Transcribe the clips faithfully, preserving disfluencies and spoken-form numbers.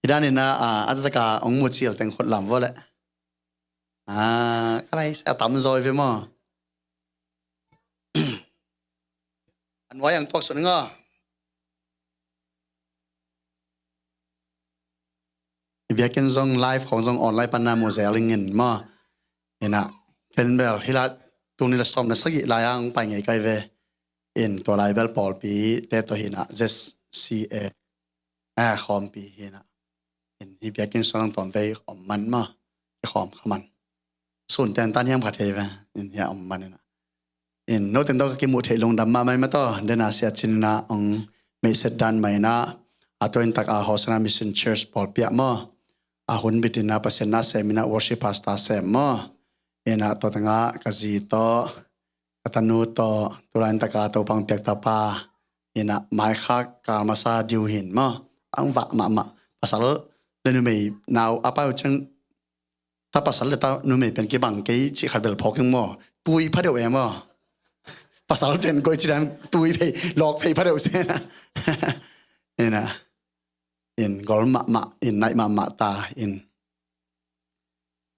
Hi dan in a, a, a taktak a hong mu cil teng khut lam vua leh. A, ka lai a tam zaw hi ve maw. A nuai ang tuak sun nga. Biakinn zong live khong zong online pan na mu zel ing in maw. Hi na, ken bel hi la, tul nih le sawm le sagih lai ang pai ngei kai ve. In tua lai bel pawlpi te tawh hi na, Z C A, a, khawmpi hi na. In hi biakinn sung tawm vei om man maw. Kikhawm kha man. Sun ten tan hiam khat hi ve. In hi a om man hi na. In note tawh ka kimuh theih lungdam mahmah hi maw tawh. Den a Sia Cin in a hong meihset dan mah in a, a tua in tak a Hosanna Mission Church pawlpi ah maw, a hun bit in a Pasian na sem in a worship pastor sem maw. In a tua teng ah ka zi tawh, ka tanu tawh, tu lai in tak a Topa hong piak tapa in a mai kha kal masa diu hi in maw. Ang vak mahmah. Pasal le numei nau a pai uh ciang, ta pasal le ta numei pen kibang kei cih khat bel phawk ing maw. Tui pha deuh e maw. Pasal pen koi ci dan tui phei, lawk phei pha deuh se na. Hi na. In gol mahmah, in naih mahmah ta in.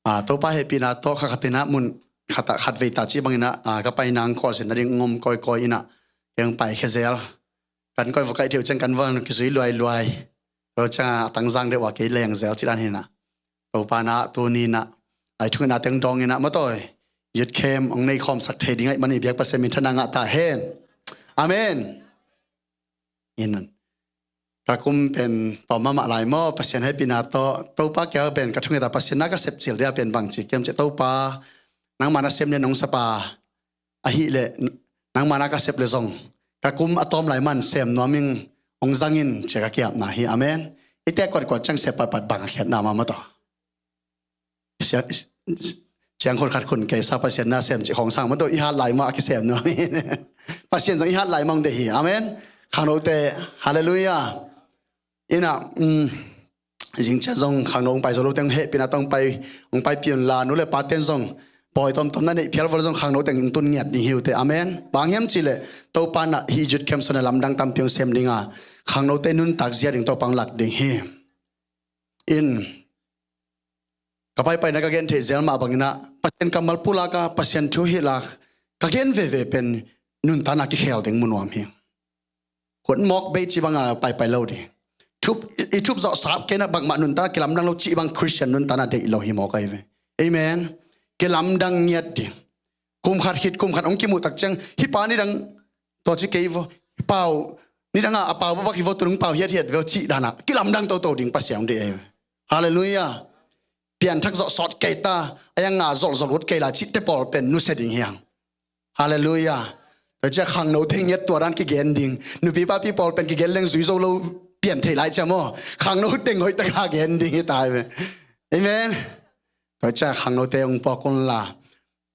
A, Topa hehpihna tawh kha khat in a mun khat ah khat vei ta cih bang in a, a, ka pai nang khualsin nading ngom kawikawi in a, keng pai khe zel. Kan koi va kaih theuh ciang kan va kizui luailuai. Lo ciang a tangzang deuh a kei leng zel cih dan hi na. Topa na tuni na, ai thungetna teng dawng in a maw tawh, youth camp hong nei khawmsak thei ding ahih man i biak Pasian minthanna ngah ta hen. Amen. In ka kum pen tawm mahmah lai maw, Pasian hehpihna tawh, Topa kia pen ka thunget a Pasian na ka sep cil dia pen bang ci kiam cih Topa, nangma na sem nen hong sapa ahih leh, nangma na ka sep le zong ka kum a tawm lai man sem nuam ing, hong zang in cia ka kiapna hi. Amen. I tek kuatkuat ciang sep patpat bang a khiatna mah maw tawh. Sia-, ciang khun khat khun kei sa Pasian na sem cih khong sang maw tawh i hat lai mah a kisem nuam hi. Pasian zong i hat lai mah hong deih hi. Amen. Khangnote, halleluiah. In a, um, zing ciang zong khangno hong pai zo lo teng hehpihna tawh hong pai, hong pai piun la, nu le pa ten zong pawi tawmtawm na neih phial vo le zong khangno teng hong tun ngiat ding hi uh teh. Amen. Bang hiam cih leh Topa na hih youth camp sung a lamdang tampi hong sem ding a, khangnote nuntak zia ding Topa hong lak ding hi. In ka paipaina ka gen theih zel mah bang in a, Pasian kammal pulak a, Pasian thu hilh a ka gen veve pen nuntakna kikhel ding mu nuam hi. Hun mawk bei cih bang a paipai lo ding. Thup, i, i thup zawh sap kei in a bangmah nuntakna kilamdang lo cih bang Khristian nuntakna deih lo hi mawk ahi ve. Amen. Kilamdang ngiat ding. Kum khat khit kum khat hong kimuh tak ciang, hih pa nidang tua ci kei vo, pau, nidang a, a pau bak hi vo, tu nung pau hiathiat vo cih dan a kilamdang toto ding Pasian hong deih ahi ve. Halleluiah. Pianthak zawh sawt kei ta, a yang nga zolh zolh ut kei la cihte pawl pen nusia ding hi hang. Halleluiah. Tua ciang khangnote ngiat tua dan kigen ding. Nupi papi pawl pen kigen leng zui zo lo pian thei lai ciang maw. Khangno teng hoih tak a gen ding hi ta hi ve. Amen. Tua ciang khangnote hong puak un la,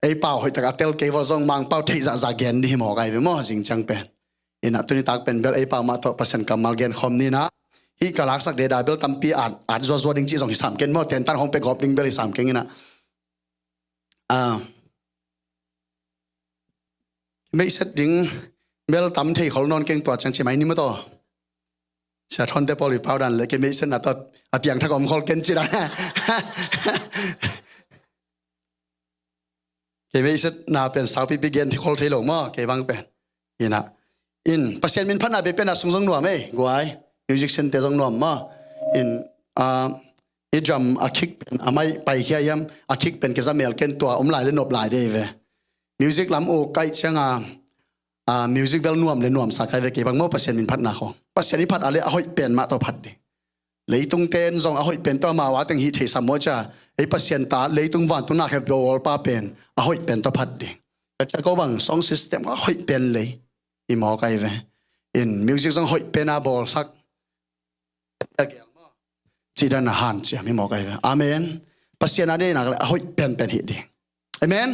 ei pau hoih tak a tel kei vo zong Mangpau theih zahzah gen ding hi mawk ahi ve maw zing ciang pen. In a tuni tak pen bel ei pau mah tawh Pasian kammal gen khawm ni in a. Hih ka laksak deda bel tampi at, at zuazua ding cih zong hi sam ken maw, tentan hong pia gawp ding bel hi sam keng in a. A, meihset ding bel tam thei khol nawn keng tua ciang ci mai ni maw tawh. Sia Thawnte pawl i pau dan le kei meihsetna tawh a piangthak om khol ken ci dan. Kei meihsetna pen saupipi gen khol thei lo maw, kei bang pen. In a, in Pasian min phatna bei pen a sung zong nuam ei, guai. Musician te zong nuam maw. In, a, i drum a kick pen, a mai paikhia hiam, a kick pen kei za mel ken tua om lai le nop lai dei ve. Music lam uh kaih ciang a, a, music bel nuam le nuamsa kai ve kei bang maw Pasian min phatna khong. Pasian i phat a le a hoih pen mah tawh phat ding. Leitung ten zong a hoih pen tawh amau a teng hih theihsa maw cia. Ei Pasian ta leitung vantung na khempeuh a awlpa pen a hoih pen tawh phat ding. Ka cia ko bang sound system a hoih pen lei. I mawk ahi ve. In music zong hoih pen a bawlsak. Cih dan a hanciam hi mawk ahi ve. Amen. Pasian a deihnak le a hoih penpen hi ding. Amen.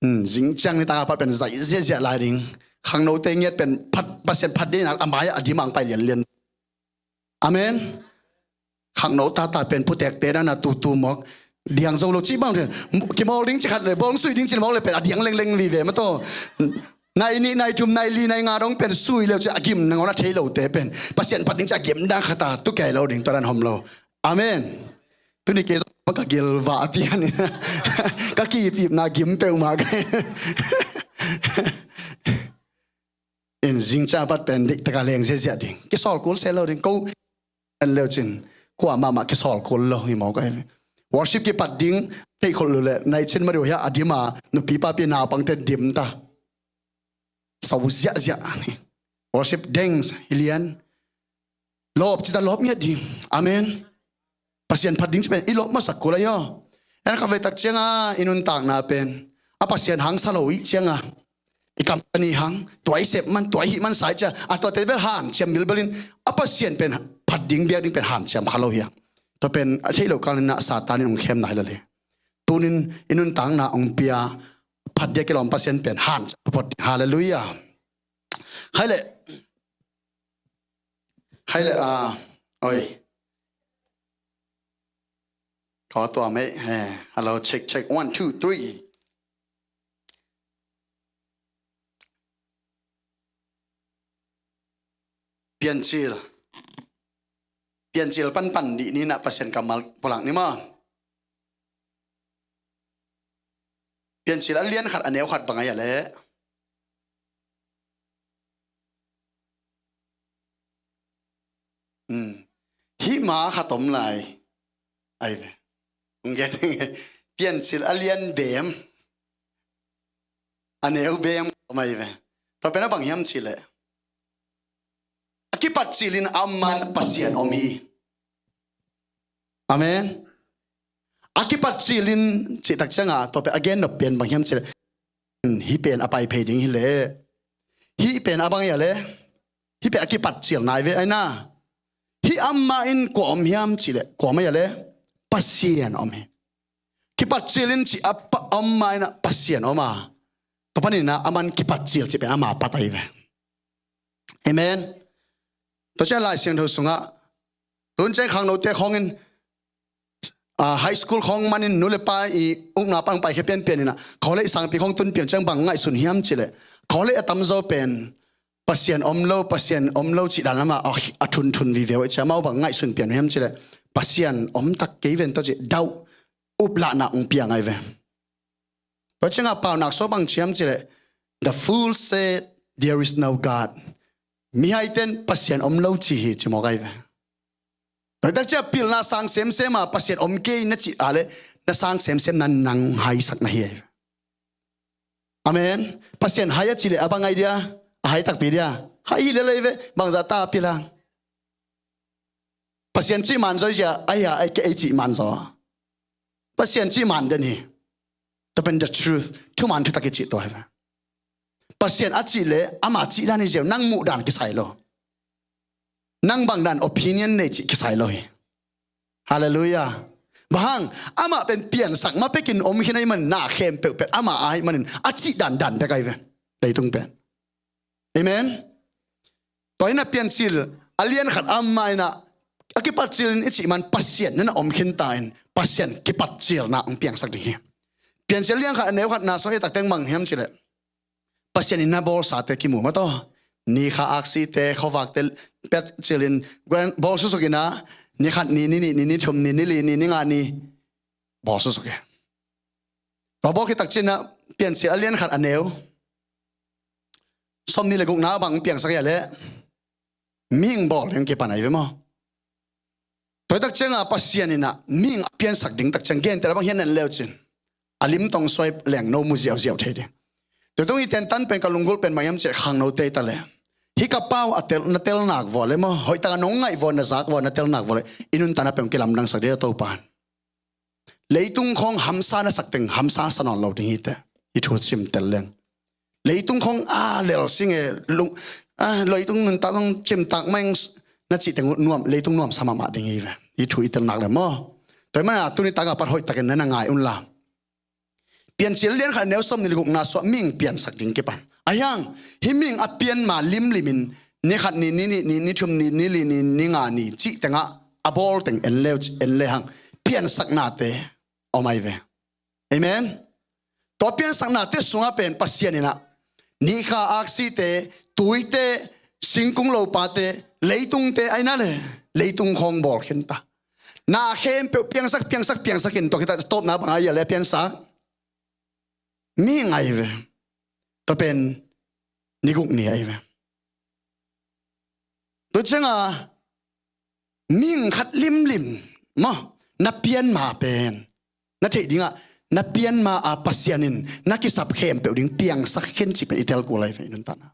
Hmm, zing ciang ni taka pat pen zaih ziahziah lai ding. Khangnote ngiat pen phat, Pasian phat deihnak a mai a dimang pai lianlian. Amen. Khangno tata pen putekte dan a tutu mawk. Diang zo lo cih bang. Kimawl ding cih khat le bawng sui ding cih mawk le pen a diang lengleng vive maw tawh. Nai nih, nai thum, nai li, nai nga dong pen sui leu ci a gim nangawn a thei lote pen Pasian phat ding ci a gim dang khata tu kei lo ding, tua dan hom lo. Amen. Tuni kei zong ka gilvah a tian ka kipipna gim peuhmah ka in zing ca pat pen deih taka leng ziazia ding. Kisawl kul se lo ding ko. En leu cin kua mahmah kisawl kul lo hi mawk ai. Worship kipat ding theih khol lu le nai cin ma diu hia a dim a nupi papi naupangte dim ta. Sau ziahziah. Worship deng hi lian. Lawp cita lawp ngiat ding. Amen. Pasian phat ding ci pen i lawp masak kul ahi aw. En ka veitak cianga i nuntakna pen a Pasian hang sa lo ih cianga i kam ka ni hang tua i sep man tua i hih man sai cia a tuate bel hanciam bilbelin a Pasian pen phat ding biak ding pen hanciam kha lo hi a. Tua pen a theih lo kalin ah Satan in hong khem nai lo le. Tunin i nuntakna hong pia phat dia kilawm Pasian pen hanciam phot ding. Halleluiah. Khai le. Khai le a. Oi. Kau tua mei. Hello, check, check. One, two, three. Piancil. Piancil panpan dih ni na Pasian kammal pulak ni maw. Piancil a lian khat a neu khat bang ai a leh. Hih ma khat om lai. Ai ve. Hong gen Piancil a lian bem a neu bem om ai ve. Tua pen a bang hiam cih leh a kipat cilin a om man Pasian om hi. Amen. A kipat cilin cihtak cianga tua pen a gen nop pen bang hiam cih leh hih pen a pai phei ding hi leh. Hih pen a bang hi a leh. Hih pen a kipat cil nai ve aina. Hih a om ma in kua om hiam cih leh kua om hi a leh. Pasian om hi. Kipat cilin cih a pa om ma in a Pasian om a. Tua panin a a man kipat cil cih pen ama pat ai ve. Amen. Tua ciah Lai Siangtho sungah tun ciang khangnote khawngin high school khawng manin nu le pa i ukna pan pai khia pianpian inah college sangpi khawng tun pian ciang bang ngaihsun hiam cih leh college a tamzaw pen Pasian om lo, Pasian om lo cih dan lamah a thunthun vive uh ciah amau bang ngaihsun pian uh hiam cih leh Pasian om tak kei ven tawh cih dauh uplahna ung piang ai ve. Tua ciangah Paunak sua bang ciam cih leh the fool said there is no God. Mihaiten Pasian om lo ci hi ci mawk ai ve. Tua tak ciah pilna sang semsem a Pasian om kei na cih a leh na sang semsem na nang haisak na hi ai ve. Amen. Pasian hai a cih leh a bang ai dia, a hai takpi dia. Hai hi lel ai ve, bangzah ta a pil a. Pasian cih manzaw zia ai a, ai kei ei cih manzaw. Pasian cih man den hi. Tua pen the truth, thuman thutak i cih tua hi ve. Pasian a cih leh ama cih dan hi ziau, nang muh dan kisai lo. Nang bang dan opinion nei cih kisai lo hi. Halleluiah. Bang hang, amah pen piansak ma pekin om khin ai man na khempeuh pen ama ai manin a cih dan dan pek ai ve. Leitung pen. Amen. Tua hi na Piancil a lian khat a om ma inah a kipat cilin i cih man Pasian nana om khin ta in Pasian kipat cilna hong piangsak ding hi. Piancil a lian khat a neu khat na sung i tak teng bang hiam cih leh Pasian in na bawlsate kimu mataw. Ni kha aksite khuavakte pet cilin bawl susuk inah ni khat ni, ni nih ni, ni thum ni, ni li ni, ni nga ni bawl susuk hi. Tua bawl khit tak ciangah Piancil a lian khat a neu sawmnih le gukna bang piangsak hi a leh mihing bawl ding kipan ai ve maw. Tua tak ciangah Pasian inah mihing a piansak ding tak ciang genteh a bang hian en leu cin a lim tong suai leng no mu ziauziau thei ding. Tua tung i tentan pen ka lunggulh pen bang hiam cih khangno tei ta leh hih ka pau a tel, na tel nak vua leh maw, hoih taka nong ngaih vua, na zak vua, na tel nak vua leh i nuntakna pen kilamdangsak ding a Topa in. Leitung khawng hamsa na sak teng hamsa sa nawn lo ding hi teh. I thu cim tel leng leitung khawng a lel sing e lung, leitung nuntak khawng cimtak meng na cih teng uh nuam, leitung nuamsa mahmah ding hi ve. I thu i tel nak le maw. Tua hi mana tuni takah pat hoih takin na na ngai unla. Piancil lian khat neu sawmnih le gukna suah mihing piansak ding kipan. A hiang, hih mihing a pian ma limlimin ni khat ni, ni nih ni, ni thum ni, ni li ni, ni nga ni cih tengah a bawl teng en leu, en le hang piansaknate om ai ve. Amen. Tua piansaknate sungah pen Pasian inah Nikha aksite, tuite, singkung lopate, leitungte, aina le leitung khawng bawl khinta. Na khempeuh piangsak, piangsak, piangsak in, tua khita tawpna bang a hia le piansak? Mihing ahi ve. Tua pen ni guk ni ahi ve. Tua ciangah mihing khat limlim maw, na pian ma pen, na theih dingah, na pian ma a Pasian in na kisap khempeuh ding piangsak khin cih pen i tel kul ahi ve, i nuntakna.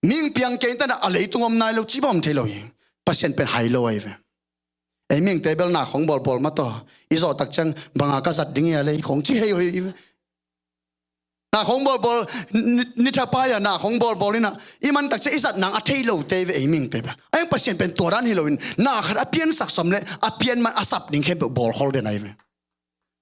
Mihing piang kei in ta na, a leitung om nai lo, cih bang om thei lo hi. Pasian pen hai lo ahi ve. Ei mihingte bel na khawng bawlbawl mah tawh, i zawh tak ciang bang a ka zat ding hia le, i khawng ci hei uh hi ve. Na khawng bawlbawl, ni, ni thapai a na khawng bawlbawl in a, i man tak ciang i zat nang a thei lote hi ve ei mihingte bel. Ahi hang Pasian pen tua dan hi lo in, na khat a piansak sawm le a pian man a sap ding khempeuh bawlkhol den ahi ve.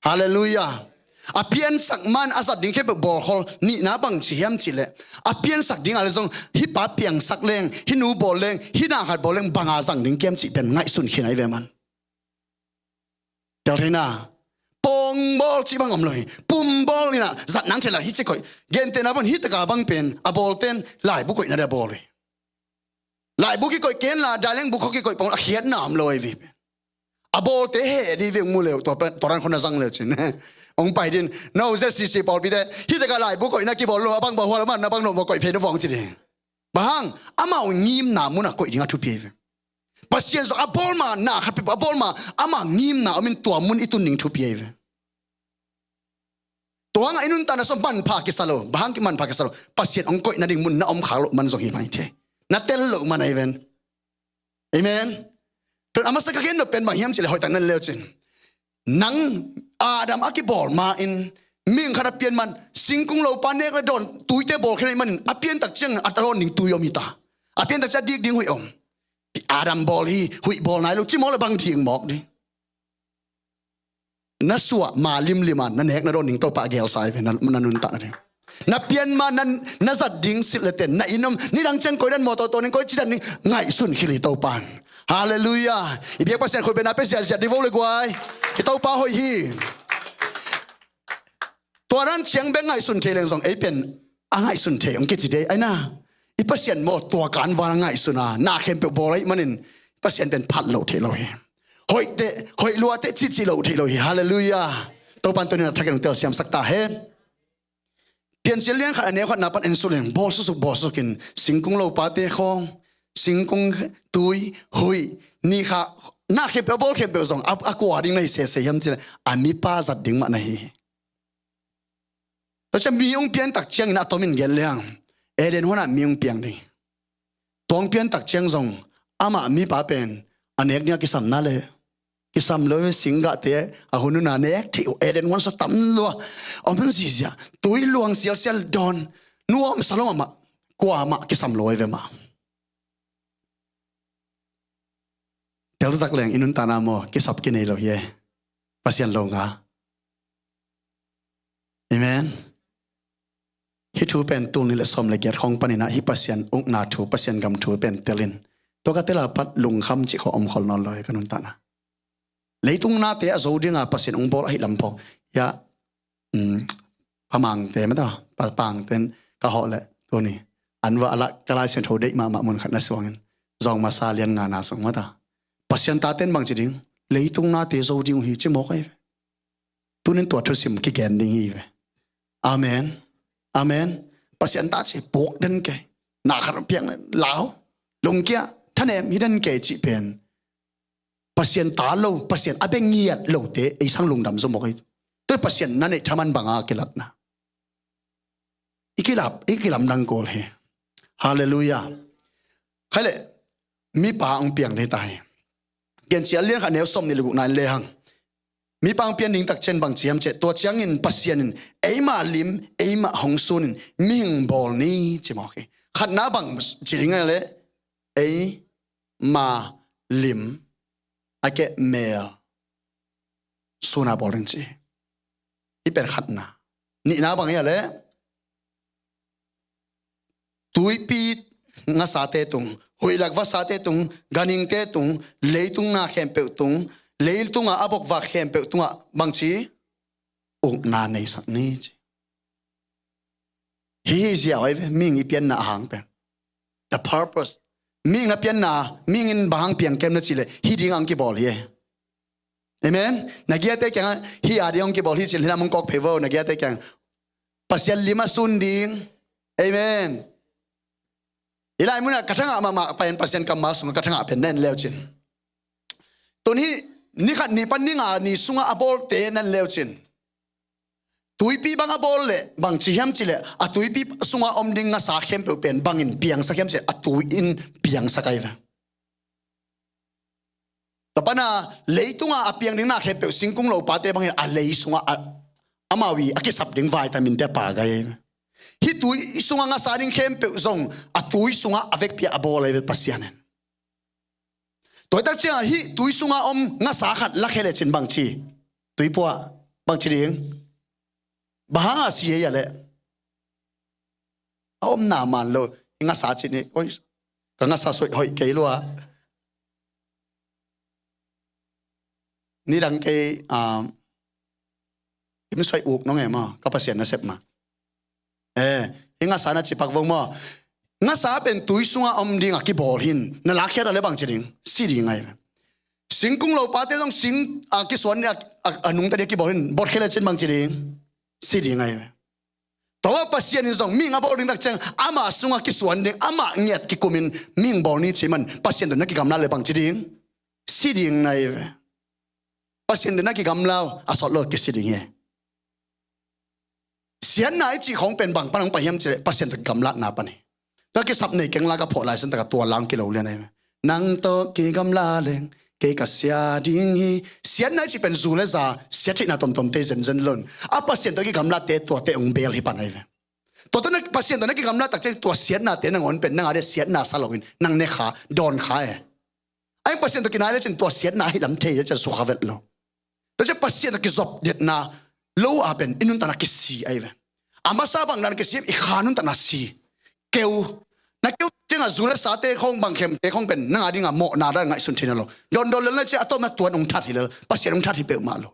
Halleluiah. A piansak man a zat ding khempeuh bawlkhol. Nihna bang ci hiam cih leh, a piansak ding a le zong, hih pa piangsak leng, hih nu bawl leng, hih na khat bawl leng, bang a zang ding kiam cih pen ngaihsun khin ahi ve man. Tel theihna, pawng bawl cih bang om lo hi. Pum bawl in a, zat nang thei la hi ci koih. Gentehna bang, hih tak a bang pen a bawlten laibu koihna dia bawl hi. Laibu kikoih ken la, dailengbu khawng kikoih pawng a khiatna om lo ahi ve. A bawlte heh ding ve, hong mu le uh, tua pen, tua dan khawng na zang le uh cin. Hong pai ding, no, Z C C pawlpite, hih tak a laibu koihna kibawl lo, a bang bang hual man, na bang no bawl koih phei na vawng ci ding. Bang hang, amau ngimna mun a koih ding a thupi ahi ve. Pasian zong a bawl ma, na khat peuh a bawl ma, ama ngimna om in tua mun i tun ding thupi ahi ve. Tua hangah i nuntakna sung manpha kisa lo. Bang hang ki manpha kisa lo? Pasian hong koih nading mun na om khak loh man zong hi mai thei. Na tel loh man ahi ven. Amen. Tua a masa ka gen nop pen bang hiam cih leh hoih tak na leu cin. Nang Adam a kibawl ma in, mihing khat a pian man, singkung lopa nek le dawn, tuite bawl khin ahih manin, a pian tak ciang a dawn ding tui om hi ta. A pian tak ciang a dik ding huih om. Adam bawl hi, huih bawl nai lo, ci mawk le bang dik mawk ding. Na suah ma limlim a, na nek na dawn ding Topa a gelsa ahi ve, na, na nuntakna ding. Na pian ma na, na zat ding silh le ten, na inn om, nidang ciang koi dan mawtaw tawn ding, koi ci dan ding, ngaihsun khil hi Topa in. Halleluiah. I biak Pasian khut bengna pia ziahziah ding vo le guai. I Topa hoih hi. Tua dan ciang bek ngaihsun thei leng zong, ei pen a ngaihsun thei hong kici dei, aina. I Pasian maw tua kanvan a ngaihsun a, na khempeuh bawl ahih manin, Pasian pen phat lo thei lo hi. Hoihteh, hoih luateh cihcih lo thei lo hi. Halleluiah. Topa in tuni-in a thakin hong telsiamsak ta hen. Piancil lian khat a neu khatna pan en suk leng, bawl susuk, bawl susukin, singkung lopate khawng, singkung, tui, huih, ni kha, na khempeuh, a bawl khempeuh zong a, a kua ding na hi sese hiam cih leh, a mipa zat ding mah na hi hi. Tua ciang mi hong pian tak ciangin a tomin gen leng, Eden huan ah mi hong piang ding. Tua hong pian tak ciang zong amah mipa pen a nek ding a kisam na le, kisam lo, singgahte a hun hun a nek theih uh, Eden huan sa tam lua, om hun zizia, tui luang sialsial dawn, nuam sa lo amah, kua amah kisam lo ahi ve mah. Tel taktak leng i nuntakna maw, kisap kinei lo hi e. Pasian lo nga. Amen. Hih thu pen tul nih le sawm le giat khawng panin ah hih Pasian ukna thu, Pasian gam thu pen telin, tua ka tel a pat lungkham cih khawng om khol nawn lo hi ka nuntakna. Leitung nate a zo dinga Pasian hong bawl ahih lam phawk. Ya, um, pamangte mah ta, pa, pangten ka hawh leh tuni an va a la, ka Lai Siangtho deih mahmah mun khat na suangin, Zawng Masa lian ngana sung mah ta, Pasian taten bang ci ding, leitung nate zo ding uh hi ci mawk ahi ve. Tunin tua thusim kigen ding hi ve. Amen. Amen. Pasian ta ci puk den kei. Na khat piang le lau, lungkia, thanem hi den kei cih pen Pasian ta lo, Pasian a bia ngiat lote ei sang lungdam zo mawk hi. Tua Pasian na neih thaman banga kilatna. I kilap, i kilamdang kul hi. Halleluiah. Khai le, mipa hong piang ding ta hi. Gencial lian khat neu sawm nih le gukna in le hang, mipa hong pian ding tak ciang bang ci hiam cih leh, tua ciangin Pasian in eimah lim, eimah hong sunin mihing bawl ni ci mawk hi. Khatna bang ci ding a leh, eimah lim, a keh mel suna bawl ding ci hi. Hih pen khatna. Nihna bang hi a leh, tuipi ngasate tung, huihlak vasate tung, ganhingte tung, leitung na khempeuh tung, leitunga a bokvak khempeuh tungah bang ci, ukna neisak ni ci. Hi hi ziau ahi ve, mihing i pianna a hang pen. The purpose. Mihing a pianna, mihing in bang hang piang kem na cih leh, hi ding hang kibawl hi e. Amen. Na giate kiang, hi a ding hong kibawl hi cih leh, hi na mong kawk phei vo, na giate kiang. Pasian lim a sun ding. Amen. I lai munah ka thangah mahmah pai in Pasian kammal sungah ka thangah pen na en leucin. Tun hi, ni khat ni pan ni nga ni sungah a bawlte na en leucin. Tuipi bang a bawl leh, bang ci hiam cih leh, a tuipi sungah om ding ngasa khempeuh pen, bangin piangsak hiam cih leh, a tui in piangsak ahi ve. Tua pana, leitungah a piang ding na khempeuh singkung lopate bangin a lei sungah a, amau i a kisap ding vitamin te a pha gai ahi ve. Hih tui sungah ngasa ding khempeuh zong, a tui sungah a vekpi a bawl ahi ve Pasian in. Tua hi tak ciangah hih tui sungah om ngasa khat lakhia lecin bangci? Tuipuah, bangci ding? Bang hangah si ei a leh? A omna man lo. Hih ngasa cin hi. Oi, ka ngasa suai hoih kei lua. Nidang kei, um, im suai uk nong e maw, ka Pasian nasep mah. Eh, hih ngasa na cipak vong maw. Ngasa pen tui sungah om dingah kibawl hin. Na lakhia ta leh bangci ding? Si ding ahi ve. Singkung lopate zong sing a kisuan ding a, a, a nungta ding a kibawl hin. Botkhia lecin bangci ding? Si ding ahi ve. Tua Pasian in zong mihing a bawl ding tak ciang, ama sungah kisuan ding, amah ngiat kikumin mihing bawl ni ci man, Pasian tawh na kigamla leh bangci ding? Si ding na hi ve. Pasian tawh na kigamla uh, a sawt lo kisi ding hi. Siatna i cih khawng pen bang pan hong pai hiam cih leh, Pasian tawh kigamlatna pan hi. Tua kisap nei keng la ka phawh lai san taka tua lang kilo lian ahi ve. Nang tawh kigamla leng, kei ka sia ding hi. Siatna i cih pen zu le za, siat theihna tomtomte zenzen lo in. A Pasian tawh kigamlate tuate hong beel hi pan ahi ve. Tua tawh na, Pasian tawh na kigamla tak ciang tua siatnate nangawn pen, nang a ding siatna sa lo in, nang ne kha, dawn kha e. Ahi Pasian tawh kinai lecin tua siatna hi lam thei lecin sukha vet lo. Tua ciang Pasian a kizop detna lo a pen i nuntakna kisi ahi ve. A masa bang dan kisi, i kha nuntakna si. Keu. Na keu ciangah zu le sate khawng bang khemte khawng pen nang a dingah mawhna dan ngaihsun theihna lo. Dondon lel na ciah a tawpna tuan hong that hi lel. Pasian hong that hi peuhmah lo.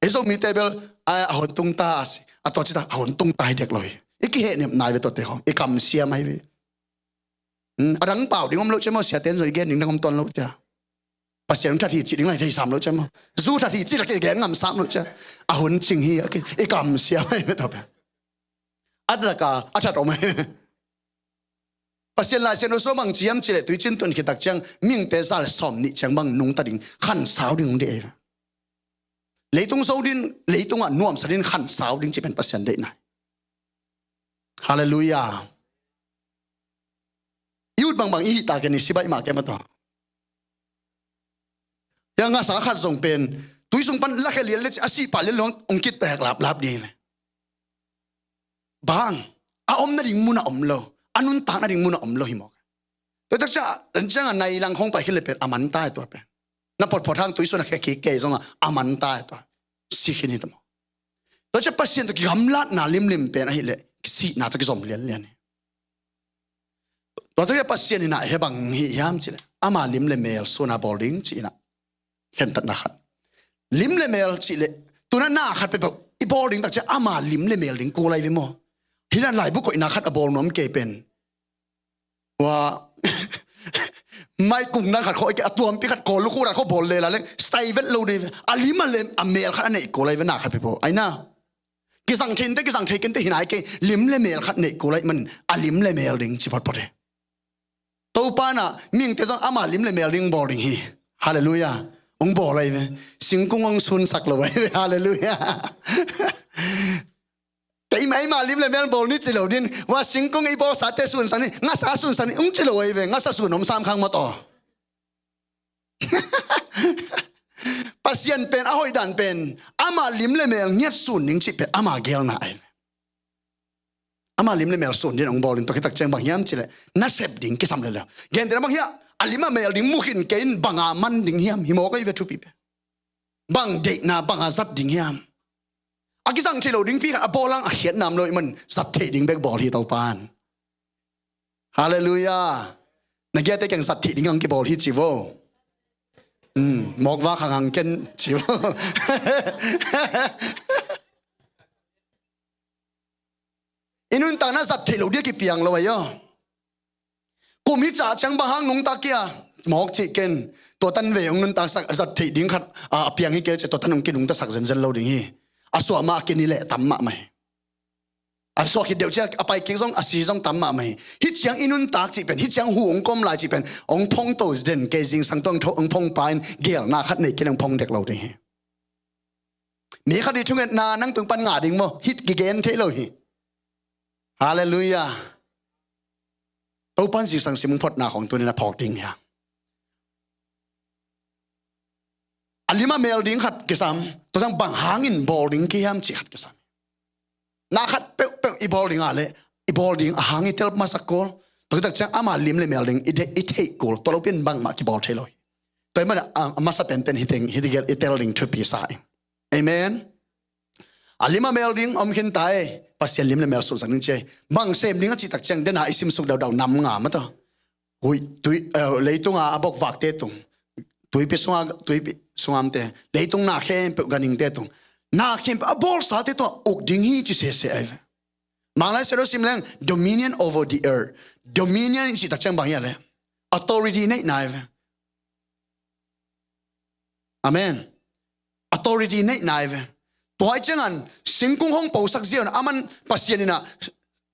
Ei Zomite bel a, a hon tung ta a si. A tua ci ta a hon tung ta hi dek lo hi. I kihehnep nai ve tuate khawng. I kamsiam ahi ve. Hmm, a dang pau ding om lo ciah maw, siaten zong i gen ding dang om tuan lo ciah. Pasian hong that hi cih ding lai thei sam lo ciah maw. Zu that hi cih lak i gen ngam sam lo ciah. A hun cing hi, a ki, i kam sia mai ve tawh pen. A taka, a that om. Pasian Lai Siangtho sung bang ci hiam cih leh tuicin tun khit tak ciang, mihingte zal sawm nih ciang bang nungta ding, khansau ding hong deih. Leitung zo ding, leitungah nuamsa ding, khansau ding cih pen Pasian deihna hi. Halleluiah. I ut bangbang i hih ta ken i si baih mah kem a tawh. Hia ngasa khat zong pen, tui sung pan lakhia lian le ci a sih pah lian lo hong kitek laplap ding hi ve. Bang, a om nading munah om lo, a nuntak nading munah om lo hi mawk. Tua tak ciah, dan ciangah nai lang khong pai khin le pen, a man ta hi tua pen. Na photphot hang tui sung a khia kik kei zongah, a man ta hi tua. Si khin hi ta maw. Tua ciah Pasian tawh kigamlatna limlim pen ahih leh, sihna tawh kizom lianlian hi. Tua tawh Pasian in ah hih bang hi hiam cih leh, ama lim le mel suan a bawl ding cih in ah khentatna khat. Lim le mel cih leh, tu-in ah na khat peuhpeuh i bawl ding tak ciang ama lim le mel ding kul ahi ve maw. Hih in ah laibu koihna khat a bawl nuam kei pen. Ua, mai kung dan khat khawng, a tuampi khat kawl lukhu dan khawng bawl lel a leng, style vet lo ding ve. A lim a lem, a mel khat a neih kul ahi ve na khat peuhpeuh. Ai na. Kizang thei inte, kizang thei kei inte hi nai kei, lim le mel khat neih kul ahih man, a lim le mel ding ci photphot hi. Topa in ah, mihingte zong ama lim le mel ding bawl ding hi. Halleluiah. Hong bawl ahi ve. Singkung hong sunsak lo ahi ve. Halleluiah. Keimah, eimah lim le mel bawl ni ci lo ding. Ua singkung i bawlsate sunsak ni, ngasa sunsak ni, hong ci lo ahi ve. Ngasa sun om sam khang mawtaw. Pasian pen, a hoih dan pen, ama lim le mel ngiat sun ding cih pen, ama geelna ahi ve. Ama lim le mel sun ding hong bawl in tua khit tak ciang bang hiam cih leh, nasep ding kisam lel lel. Gentehna bang hiam, a lim a mel ding mu khin kei in bang a man ding hiam, hi mawk ahi ve thupi pen. Bang deihna, bang a zat ding hiam. A kizang thei lo ding pi khat a bawl hang a khiatna om lo ahih man zat theih ding bek bawl hi Topa in. Halleluiah. Na giate kiang zat theih ding hang kibawl hi ci vo. Hmm, mawk vak hang hang ken ci vo. I nuntakna zat theih loh ding a kipiang lo ahi aw. Kum hi cah ciang bang hang nungta kia mawk cih ken. Tua tan ve hong nuntak sak zat theih ding khat a piang hi kei ciah tua tan hong kinungta sak zenzen lo ding hi. A suah mah a kini leh tam mahmah hi. A suah khit deuh ciah a pai kik zong a si zong tam mahmah hi. Hih ciang i nuntak cih pen, hih ciang hu hong kom lai cih pen hong phong to den kei, zingsang tawh hong phong pa in geelna khat nei ken hong phong dek lo ding hi. Mi khat i thungetna nang tung pan ngah ding maw? Hih kigen thei lo hi. Halleluiah. Topan zingsang sim hong photna khong tuni na phawk ding hi a. A lim a mel ding khat kisam. Tua ciang bang hangin bawl ding kihiam cih khat kisam. Na khat peuhpeuh i bawl ding a leh i bawl ding a hang i tel masak kul. Tua tak ciang ama lim le mel ding i de-, i theih kul. Tua lo pen bangmah kibawl thei lo hi. Tua i man a, a masa penten hi teng, hi tigel i tel ding thupi sa ing. Amen. A lim a mel ding om khin ta e. Pasian lim le mel suhsak ding ci e. Bang sem ding a cih tak ciang dena i sim suk daudau nam nga mata. Hui, tui, eh, leitunga a bokvakte tung. Tuipi sunga, tuipi sungamte. Leitung na khempeuh ganhingte tung. Na khempeuh a bawlsate tung a uk ding hi ci sese ai ve. Manglai Sedo sim leng dominion over the earth. Dominion i cih tak ciang bang hi a le. Authority neihna ai ve. Amen. Authority neihna ai ve. Tua i ciangan singkung hong posak ziau na aman Pasian ina,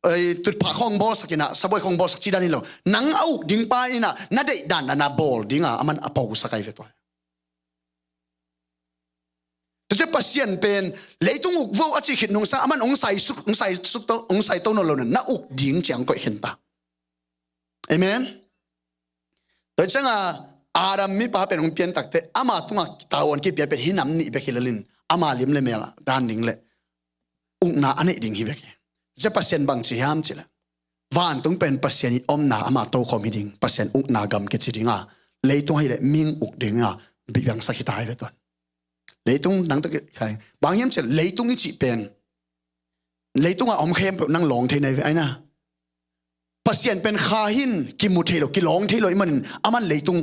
ei, tutphah khong bawlsak ina, saboi khong bawlsak cidan hi lo. Nang a uk ding pa ina, na deih dan na bawl dinga aman a posak ai ve tua. Tua ciang Pasian pen leitung uk vo a cih khit nungsa aman ong sai suk, ong sai suk to, ong sai to nawn lo na, na uk ding ciang koih khin ta. Amen. Tua cianga Adam mipa pen hong pian takte ama tunga tavuan kipia pen hi nam nih bek hi lelin ama lim le mel dan ding le ukna a neih ding hi bek hi. Cia Pasian bang ci hiam cih le vantung pen Pasian i omna ama tokhom hi ding, Pasian ukna gam kici dinga leitung hi le mihing uk dinga bibiangsak hi ta hi ve tuan. Leitung nang to ki hai bang hiam cih le leitung i cih pen leitunga om khempeuh nang lawng thei nai ve aina. Pasian pen kha hin kimu thei lo, kilawng thei lo i manin aman leitung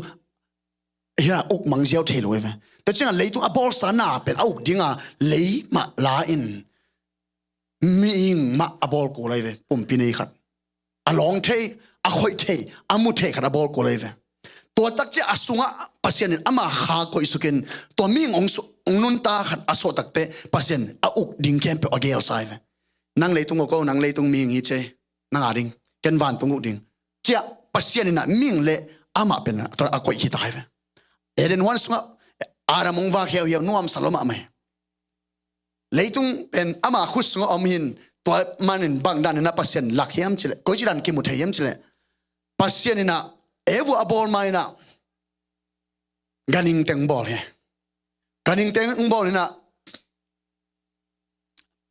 hi a uk mang ziau thei lo i ve. Tua cianga leitung a bawlsa na pen a uk dinga lei mah la in mihing mah a bawl kul ai ve, pumpi nei khat. A lawng thei, a khoih thei, a mu thei khat a bawl kul ai ve. Tua tak cia a sungah Pasian in ama kha koih sukin tua mihing ong su-, ong nunta khat a suah takte Pasian a uk ding khempeuh a gelsa ai ve. Nang leitung uk o, nang leitung mihing hi cei. Nang a ding, ken vantung uk ding. Cia Pasian ina mihing le amah pen a koih hi ta ai ve. Eden huan sungah Adam ong vak hiauhiau nuamsa lo mahmah hi. Leitung pen ama khut sungah om hin tua manin bang dan ina Pasian lak hiam cih le, koici dan kimu thei hiam cih le. Pasian ina Eva a bawl ma ina ganhing teng bawl hi. Ganhing teng bawl ina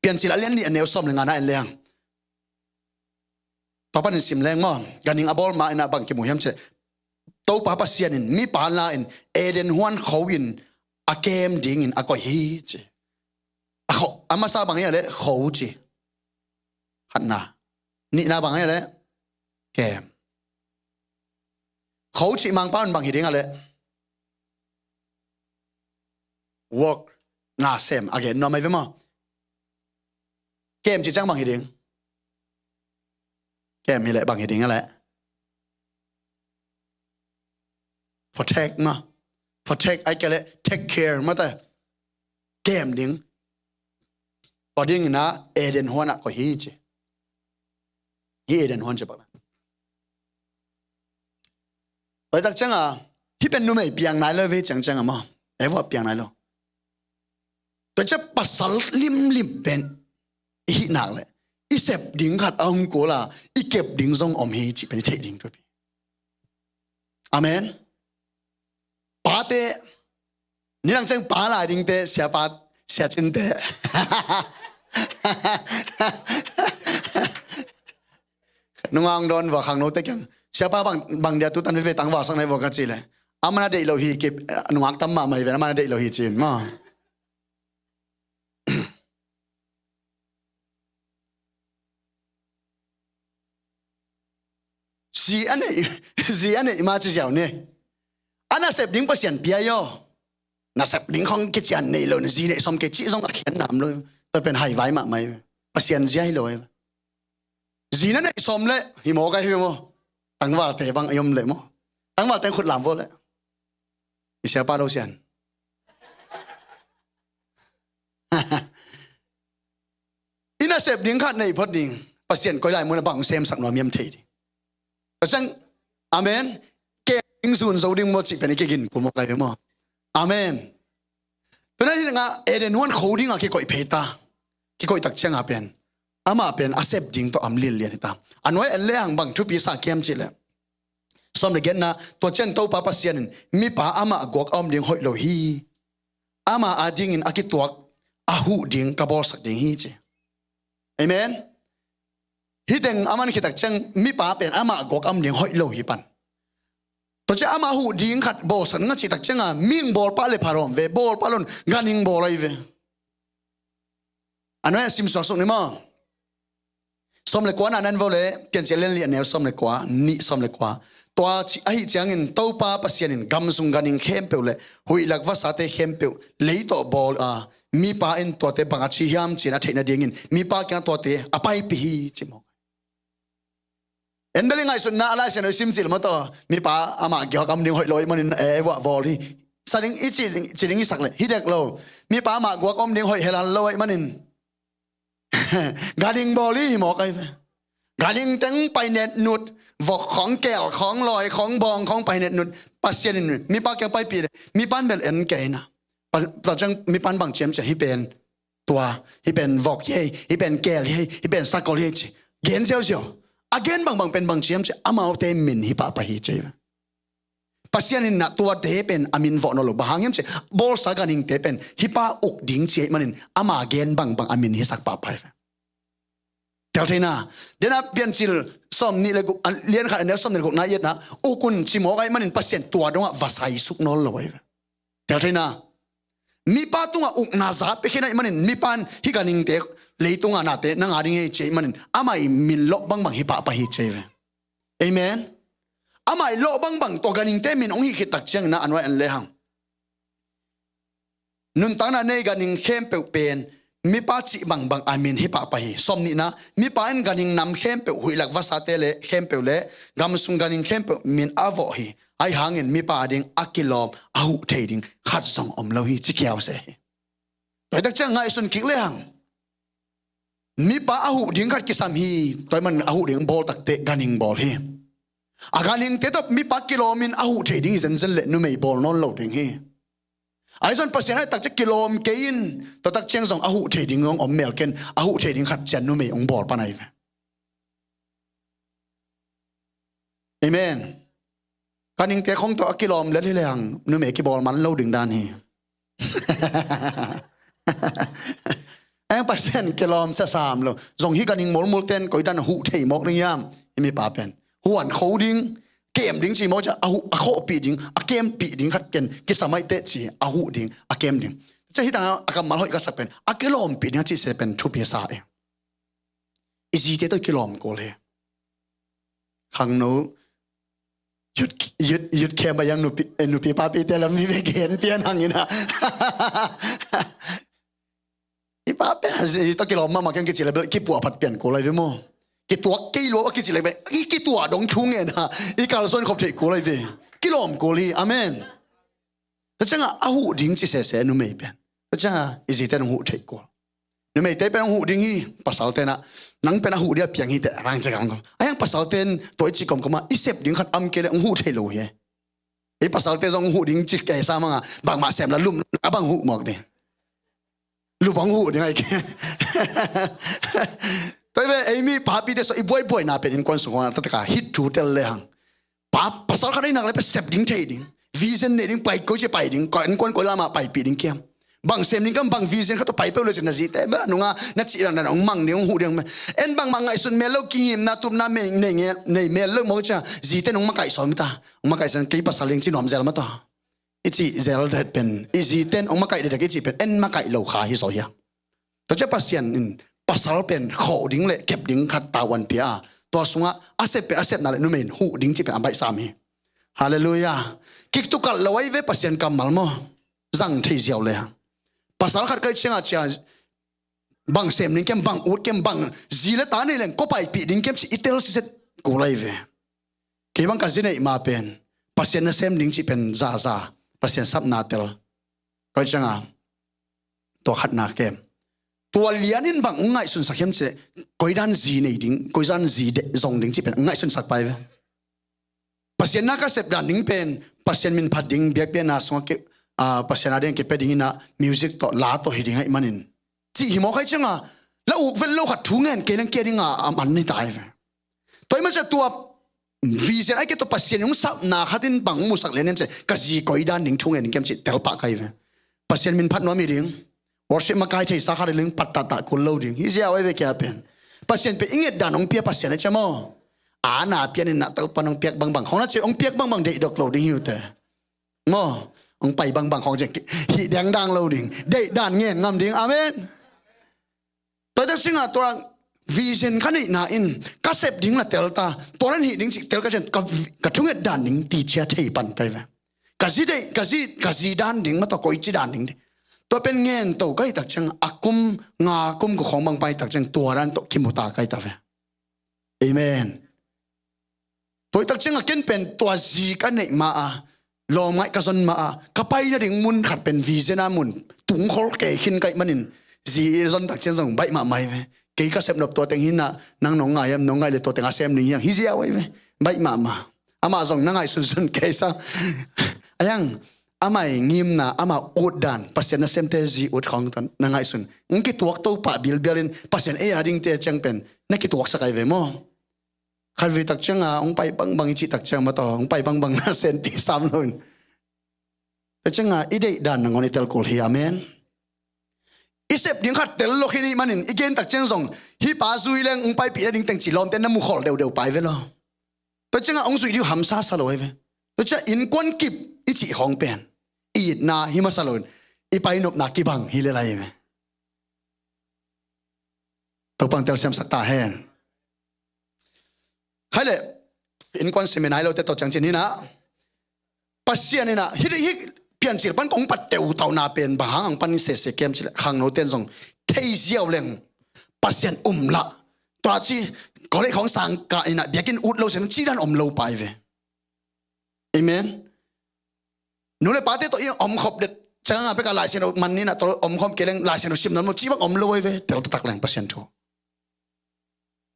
Piancil a lian nih a neu sawm le nga na en leng. Tua panin sim leng maw, ganhing a bawl ma ina bang kimu hiam cih le. Topa Pasian in mipa la in Eden huan kho in a kem dingin a koih hi ci. A kho, a masa bang hi a le kho ci. Khatna. Nihna bang hi a le kem. Kho cih Mangpau in bang hi ding a le. Work, na sem, a gen nuam ai ve maw. Kem cih ciang bang hi ding. Kem hi le bang hi ding a le. Protect ma. Protect ai ke le take care ma ta. Kem ding. Tua ding ina Eden huan a koih hi ci. Hi Eden huan ci bak la. Tua tak cianga hi pen numei piang nai lo ve ciang cianga maw. Eva piang nai lo. Tua cia pasal limlim pen i hih nak le i sep ding khat a hong kul a i kep ding zong om hi cih pen i theih ding thupi. Amen. Pate, nidang ciang pa lai dingte, siapa, siacinte. Nungak dawn vua khangnote kiang siapa bang, bang dia tutan veve tang vua sak nai vua ka ci le. Amana deih lo hi kip, nungak tam mahmah hi ve, amana deih lo hi ci in maw. Zi a neih, zi a neih ma ci ziau ne. A nasep ding Pasian pia aw. Nasep ding khong kician nei lo, zi neih sawm kei cih zong a khian nam lo. Tua pen haivai mahmah hi. Pasian zia hi lo hi. Zi na neih sawm leh hi maw, ka hi maw? Tangvalte bang a om leh maw? Tangvalte khut lam vua leh. I siapa lo sian. I nasep ding khat nei phot ding. Pasian koi lai mun a bang semsak nuam hiam thei ding. Tua ciang, amen. Kem ding zun zo ding maw cih pen i kigin pum maw, kai ve maw? Amen. Tuna hi nga Eden huan kho ding a kikoih phei ta. Kikoih tak ciang a pen, amah pen a sep ding tawh am lianlian hi ta. A nuai en le hang bang thupi sa kiam cih leh, sawm le giatna, tua ciang Topa Pasian in, mipa amah guak a om ding hoih lo hi. Ama a dingin a kituak a huh ding ka bawlsak ding hi, ci. Amen. Hih teng a man khit tak ciang mipa pen amah guak a om ding hoih lo hi pan. Tua ciang amah huh ding khat bawlsak ding a cih tak ciang a, mihing bawl pah le pha lawm ve, bawl pah lo in ganhing bawl ahi ve. A nuai a sim suak suk ni maw? Sawm le kua na nan vo le, Piancil lian li a neu sawm le kua, nih sawm le kua. Tua ci, ahi ciangin Topa Pasian in gam sung ganhing khempeuh le huih lak vasate khempeuh lei tawh bawl a, mipa in tuate bang a ci hiam ci-in a theih nadingin mipa kiangah tuate a paipih hi, ci maw. En bel i ngaihsutna a Lai Siangtho i sim cil maw tawh, mipa amah guak a om ding hoih lo ahih manin, eh, vuah bawl hi. Sa ding i ci, ci ding i sak leh hi dek lo. Mipa amah guak a om ding hoih hel lo ahih manin ganhing bawl hi, hi mawk ahi ve. Ganhing teng painetnut, vok khawng, keel khawng, lawi khawng, bawng khawng painetnut. Pasian in mipa kiang paipih leh mipa in bel en kei na. Pa, tua ciang mipa in bang ci hiam cih leh, hih pen tua, hih pen vok hi ei, hih pen keel hi ei, hih pen sakol hi ei ci. Gen ziauziau. A gen bangbang pen bang ci hiam cih leh, amaute min hi pahpah hi ci ei ve. Pasian in na tuate pen a min vawh nawn lo, bang hang hiam cih leh, bawlsa ganhingte pen hih pa uk ding ci ahih manin ama gen bangbang a min hisak pahpah hi ve. Tel theihna. Dena Piancil sawm nih le guk, a, lian khat a neu sawm nih le gukna i etna, uk un ci mawk ahih manin Pasian tua dongah va saisuk nawn lo ahi ve. Tel theihna. Mipa tungah ukna za pia khin ahih manin, mipa in hih ganhingte, leitungah nate nang a ding hi ci ahih manin, amah i min lawh bangbang hi pahpah hi ci ei ve. Amen. Amah i lawh bangbang tua ganhingte min hong hih khit tak ciangin a nuai en le hang, nuntakna nei ganhing khempeuh pen mipa cih bangbang a min hi pahpah hi. Sawm nihna, mipa in ganhing nam khempeuh, huih lak vasate le khempeuh le gam sung ganhing khempeuh min a vawh hi. Ahi hangin mipa a ding a kilawm a huh thei ding khat zong om lo hi, ci kiau se hi. Tua hi tak ciang ngaihsun kik le hang, mipa a huh ding khat kisam hi. Tua ahih manin a huh ding bawl takteh ganhing bawl hi. A ganhingte tawh mipa kilawmin a huh thei ding hi zenzen leh numei bawl nawn lo ding hi. Ahi zong Pasian ahi tak ciang kilawm kei in, tua tak ciang zong a huh thei ding hong om mel ken, a huh thei ding khat ciang numei hong bawl pan ahi ve. Amen. Ganhingte khong tawh a kilawm lel hi le hang, numei kibawl man lo ding dan hi. Eng Pasian kilawm sa sam lo. Zong hih ganhing molmol ten koi dan huh thei mawk ding hiam? Hih mipa pen huan kho ding, kem ding ci mawk ciang, a huh, a khawhpih ding, a kempih ding khat ken kisam ahih teh ci, a huh ding, a kem ding. Ciang hih tangah a kammal hoih ka sak pen, a kilawmpih ding a cih se pen thupi sa e. I zite tawh kilawm kul hi. Khangno, youth, youth, youth camp a yang nupi, eh, nupi papite lam mi ve gen pian hang ina. I pa pen, i tawh kilawm mahmah keng kici le bel, kipuah phat pian kul lai ve maw. Kituak kei lua kici le bel, i kituah dong thu ngen a, i kalsuan khop theih kul lai ve. Kilawm kul hi, amen. Tua ciangah a huh ding ci sese numei pen. Tua ciangah i zite nong huh theih kul. Numeite pen hong huh ding hi, pasalte na. Nang pen a huh ding a piang hi teh, rang ciah kang ko. A hiang pasalte in tua i cih komkom ah, i sep ding khat om kei leh hong huh thei lo hi. Ei pasalte zong hong huh ding cih kei sa mang a, bangmah sem la lum, a bang huh mawk ding. Lum hong huh ding a i kei. Tua hi ve, ei mi papite sawh i buaibuaina pen innkuan sung hong a taktak a, hih thu tel le hang. Pa, pasal khat ahi nak leh pen sep ding thei ding. Vision nei ding, pai koi ci pai ding, koi, innkuan koi lam ah paipih ding kiam. Bang sem ding kiam, bang vision khat tawh pai peuh le ci na zite, ba, nunga, na cih dan dan, hong mang ding, hong huh ding, en bangmah ngaihsun mel lo, kingimna, tupna, mel, nei, nei mel lo mawk cia, zite nong makaih sawn mita, hong makaih sawn kei pasal ding ci nuam zel mata. I cih zel det pen, i zite hong makaih det det i cih pen, en makaih lo kha hi zaw hia. Tua ciah Pasian in pasal pen khawh ding le kep ding khat tavuan pia a, tua sungah a sep pen a sepna le numei in huh ding cih pen a baihsam hi. Halleluiah. Kiktukalh lo ahi ve Pasian kammal maw. Zang thei ziau le hang. Pasal khat kai ciangah cia Bang sem ding kem, bang ut kem, bang zi le ta nei leng kua paipih ding kem cih i tel siset kul ahi ve. Kei bang ka zi neih ma pen Pasian nasem ding cih pen zaza, Pasian sapna tel. Koi cianga tua khatna kem, tua lianin bang hong ngaihsunsak hiam cih leh, koidan zi nei ding, koidan zi de zong ding cih pen hong ngaihsunsak pai ve. Pasian na ka sep dan ding pen Pasian min phat ding, biakpiakna sungah ke, ah, Pasian a ding kipia ding inah music tawh la tawh hi ding ahih manin, cih hi mawk ahi cianga, la uk vet lo khat thu ngen kei leng kia dinga a man hi ta ahi ve. Tua hi mah ciah tua vision ahi kei tua Pasian hong sapna khatin bang hong musak lian hiam cih leh, ka zi koidan ding thu ngen ding kem cih tel pah ka hi ve. Pasian min phat nuam hi ding. Worship makai theisa khat hi ding, pat tahtah kul lo ding. Hi ziau ahi ve kia pen. Pasian pen i nget dan hong pia Pasian ahi ciah maw. A na pian inah Topan hong piak bangbang khong na cih hong piak bangbang deih dok lo ding hi uh teh. Maw, hong pai bangbang khong ciah hih dengdang lo ding. Deih dan ngen ngam ding. Amen. Tua tak cianga tua vision ka neihna in ka sep ding la tel ta, tua dan hih ding cih tel ka cian ka, ka thunget dan ding ti cia thei pan kai ve. Ka zi deih, ka zi, ka zi dan ding mah tawh koici dan ding ding. Tua pen ngen to ka hih tak ciang a kum nga kum kua khong bang pai tak ciang tua dan tawh kimu ta kai ta ve. Amen. Tua hi tak cianga ken pen tua zi ka neih ma a, lawm ngaih ka zon ma a, ka pai nading mun khat pen vision a mun tungkhol kei khin ka hih manin, zi i zon tak ciang zong baih mahmah hi ve. Kei ka sep nop tua teng hi nah, nang nong ngai hiam, nong ngai le tua teng a sem ding hiang hi ziau ahi ve. Baih mahmah. Amah zong na ngaihsunsun kei sa. Ahiang, amah i ngimna, amah ut dan, Pasian nasemte zi ut khawng tan na ngaihsun. Ng kituak to pah bilbialin Pasian ei a dingte ciang pen na kituaksak ahi ve maw. Khat vei tak cianga hong pai bangbang i cih tak ciang mah tawh hong pai bangbang na sen ti sam lo in. Tak cianga i deih dan nangawn i tel kul hi. Amen. I sep ding khat tel lo khin i hih manin i gen tak ciang zong hih pa zui leng hong paipih na ding teng ci lawmte na mukhol deudeu pai ve lo. Tak cianga hong zuih dih uh hamsa sa lo ahi ve. Tak cianga innkuan kip i cih khawng pen i itna hi masa lo in i pai nopna kibang hi lel ahi ve. Topan telsiamsak ta hen. Khai le, innkuan seminar hi lote tawh ciangcin hi nah, Pasian in ah hih, hih Piancil pan kong pat teutau na pen bang hang ang pan sese kem cih leh khangnote in zong thei ziau leng Pasian um lah. Tua ci college khawng sang kah in ah biakinn ut lo sen ci dan om lo pai ve. Amen. Nu le pate tawh i omkhop det cianga peka laisian uh man ni nah tawh omkhop kei leng laisian uh sim nawn lo ci bang om lo ahi ve. Tel taktak leng Pasian thu.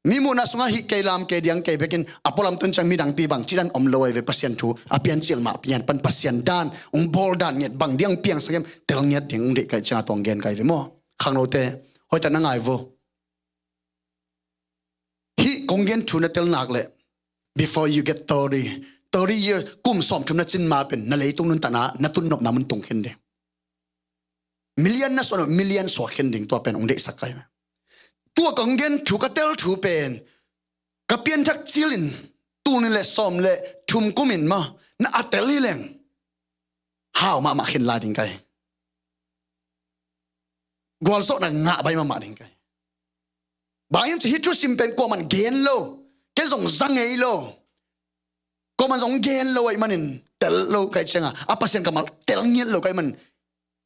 Mi muhna sungah hih kei lam kei diang kei bekin a pualam tun ciang midangpi bang ci dan om lo ahi ve. Pasian thu a Piancil mah pian pan Pasian dan hong bawl dan ngiat bang diang piangsak hiam tel ngiat ding hong deih ka hih cianga tawh hong gen ka hi ve maw. Khangnote hoihtak na ngai vo. Hih kong gen thu na tel nak leh before you get thirty, thirty years, kum sawmthum na cin ma pen na leitung nuntakna na tun nopna mun tung khin ding. Million na suah nop, million suak khin ding tua pen hong deihsak ka hi. Tua kong gen thu ka tel thu pen ka pianthak cilin tul nih le sawm le thum kumin maw na a tel hi leng hau mahmah khin lai ding ka hi. Gualzawhna ngah bai mahmah ding ka hi. Bang hiam cih hih thusim pen kuaman gen lo, ken zong za ngei lo. Kuaman zong gen lo ahih manin tel lo ka hih cianga a Pasian kammal tel ngiat lo ka hih manin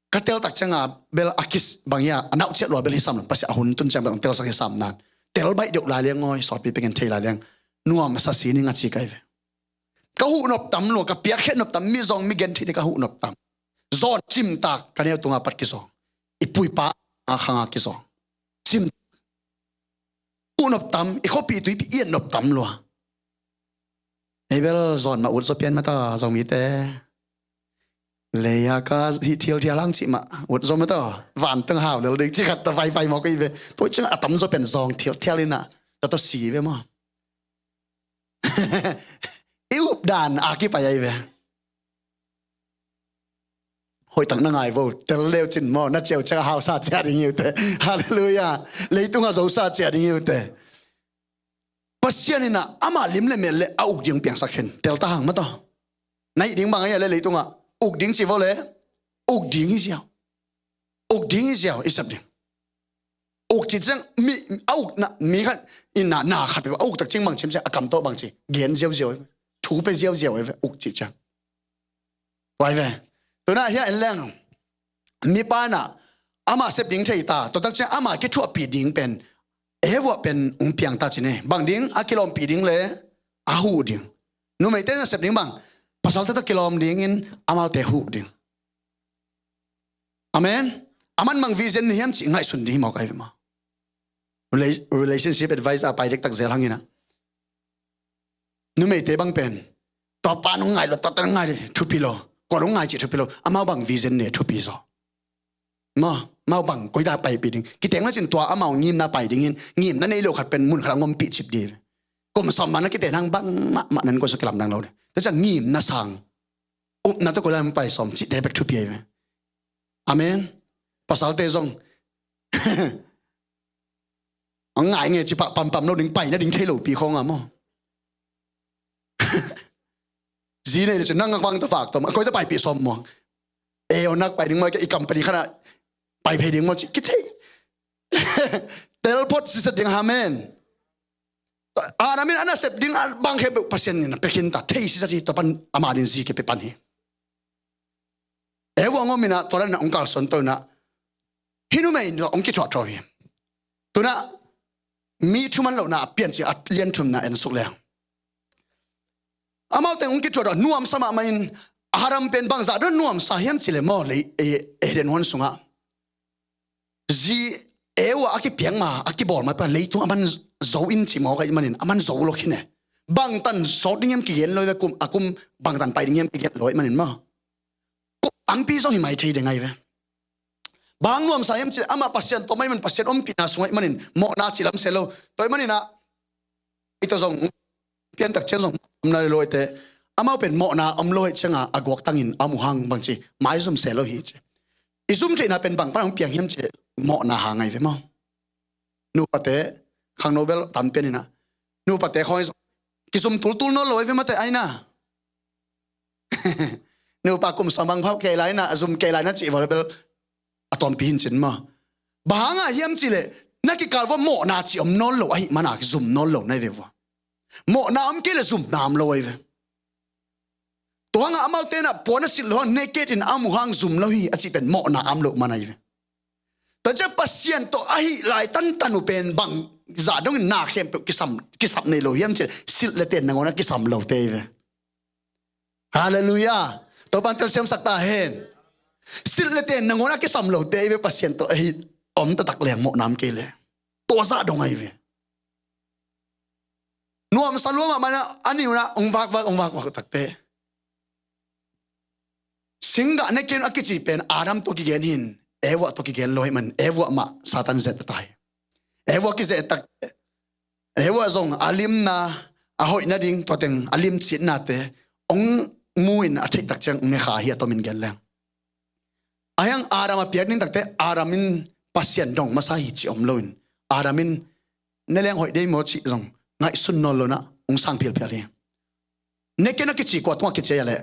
ka tel tak cianga bel a kis bang hia a nauh ciat lua bel hi sam lo. Pasian a hun tun ciang bel hong telsak hi sam nan tel baih deuh lai liang awi sawtpi pekin thei lai liang nuamsa si ning a ci ka hi ve. Ka huh nop tam lua, ka piakkhiat nop tam, mi zong mi gen theite ka huh nop tam. Zawn cimtak ka neu tunga pat kizawng. I puipa a khanga kizawng. Cimtak. Huh nop tam, i khuapi tuipi iat nop tam lua. Ei bel zawn mah ut zaw pian mata zong mite. Leia ka hih thialthial hang cih mah ut zaw mata. Vanteng hau lel ding cih khat ta vaivai mawk i ve. Tua ciang a tam zaw pen zawng thialthial inah ta tawh si ve maw. I up dan a kipai ahi ve. Hoihtak na ngai vo, tel leu cin maw, na ciau ciang a hausa cia ding hi uh teh. Halleluiah. Leitungah zosa cia ding hi uh teh. Pasian inah amah lim le mel le a uk ding piangsak khin tel ta hang mata. Na hih ding bang ahi a le leitungah uk ding ci vo le uk ding hi ziau. Uk ding hi ziau i sep ding. Uk ci ciang mi a uk na mi khat in na na khat pe a uk tak ciang bang ci a kam tawh bang ci gen ziauziau thu pe ziauziau uk ci ciang. Vai ve. Tuna hia en leng mipa na Amah sep ding thei ta, tua tak ciang amah kithuahpih ding pen, e vuah pen ong piang ta ci ne. Bang ding, a kilawmpih ding le a huh ding. Numeite nasep ding bang, pasalte tawh kilawm dingin amaute huh ding. Amen. Aman bang vision nei hiam cih ngaihsun ding hi mawk ai ve maw. Rela-, relationship advice a pai dektak zel hangin ah, numeite bang pen, tua pa nong ngai lo, tua ta nong ngai lo thupi lo, kua nong ngai cih thupi lo, amau bang vision nei thupi zaw. Maw, amau bang koidah paipih ding. Kiteng lo cin tua amau ngimna pai dingin, ngimna nei lo khat pen mun khat a ngompih cip ding. Kum sawm bang na kiten hang bangmah mah nan kua sung kilamdang lo ding. Tua ciang ngimna sang, upna tawh kua lam pai sawm cihte bek thupi ai ve. Amen. Pasalte zong ang ngai nge cipah pampam lo ding, pai nading thei lo pi khong a maw. Zi nei le cin nang ngak bang ta vak tom, a koi ta paipih sawm maw. E o nak pai ding maw, i company khanah pai phei ding maw ci kithei. Telpot sisat ding, amen. Adam in a nasep ding a bang khempeuh Pasian in a pia khin ta, thei sisat hi, tua pan ama din zi kipia pan hi. E vuah ngawm in ah, tua dan in ah ong kalsuan to in ah, hih numei in ah ong kithuah thawh hi. Tun ah mi thuman lohna a piancil a lian thumna en suk leng, amaute ong kithuah thawh, nuamsa mahmah in, Adam pen bangzah dong nuamsa hiam cih leh maw, lei, e, Eden huan sungah zi Eva a kipiak ma, a kibawl ma pen leitung a man zo in ci mawk ahih manin, a man zo lo khin e. Bangtan sawt ding hiam kigen lo ve, kum, a kum bangtan pai ding hiam kigen lo ahih manin maw, kum tampi zong hi mai thei ding ahi ve. Bang nuamsa hiam cih leh amah Pasian tawh mah ahih manin, Pasian ompihna sung ahih manin, mawhna cih lam se lo. Tua ahih manin ah, i tawh zong piantak ciang zong om na lo ite, amau pen mawhna om lo ahih ciangin a guaktangin a mu hang bang ci, maizum se lo hi ci. I zum theihna pen bang pan hong piang hiam cih leh mawhna hang ahi ve maw. Nupate, khangno bel tam pian in ah, nupate khawng kizum tultul nawn lo ahi ve mate aina. Nupa kum sawm bang phau kei lai na, zum kei lai na cih volleyball a tawmpi hin cin maw. Bang hangah hiam cih leh, na kikal vua mawhna cih om nawn lo ahih mana zum nawn lo na hi ve vua. Mawhna om kei leh zumna om lo ahi ve. Tua hangah amaute in ah puan a silh loh hang naked in a mu hang zum lo hi a cih pen mawhna om loh man ahi ve. Tua ciang Pasian tawh ahih lai tantan uh pen bangzah dongin na khempeuh kisam, kisap nei lo hiam cih leh, silh le ten nangawn a kisam lote ahi ve. Halleluiah. Topan telsiamsak ta hen. Silh le ten nangawn a kisam lote ahi ve, Pasian tawh ahi om taktak leng mawhna om kei leh. Tua zah dong ahi ve. Nuamsa lua mahmah in ah, a ni un ah ong vakvak, ong vakvak uh takte, singgah naked a kici pen Adam tawh kigen hi in, Eva tawh kigen lo ahih manin, Eva mah Satan zet a tai. Eva kizet tak, Eva zong a limna, a hoih nading, tua teng a limcitnate ong mu in a theih tak ciang ong ne kha hi, a tomin gen leng. Ahi hang Adam a piak ding takte, Adam in Pasian dong masa hi cih om loin, Adam in ne leng hoih dei maw cih zong ngaihsun nawn lo in ah ong sang phialphial hi. Naked a kici kua tungah kici a leh,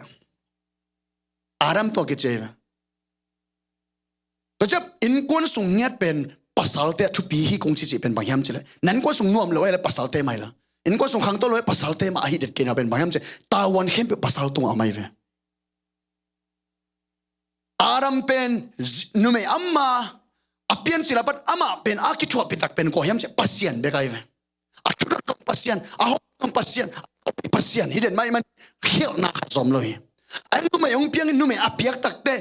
Adam tungah kici ve. Tua ciang innkuan sung ngiat pen pasalte a thupi hi kong cicih pen bang hiam cih leh, na innkuan sung nuam lo ahi leh pasalte mah hi lo, innkuan sung khangto lo ahi pasalte mah ahi det kei na pen bang hiam cih leh, tavuan khempeuh pasal tungah om ahi ve. Adam pen zi-, numei ama a piancil a pat amah pen a kithuahpih tak pen kua hiam cih leh Pasian bek ahi ve. A thudot zong Pasian, a hawh zong Pasian, a Pasian hi den mah ahih manin khialhna khat zong om lo hi. A numei hong piangin numei a piak takte,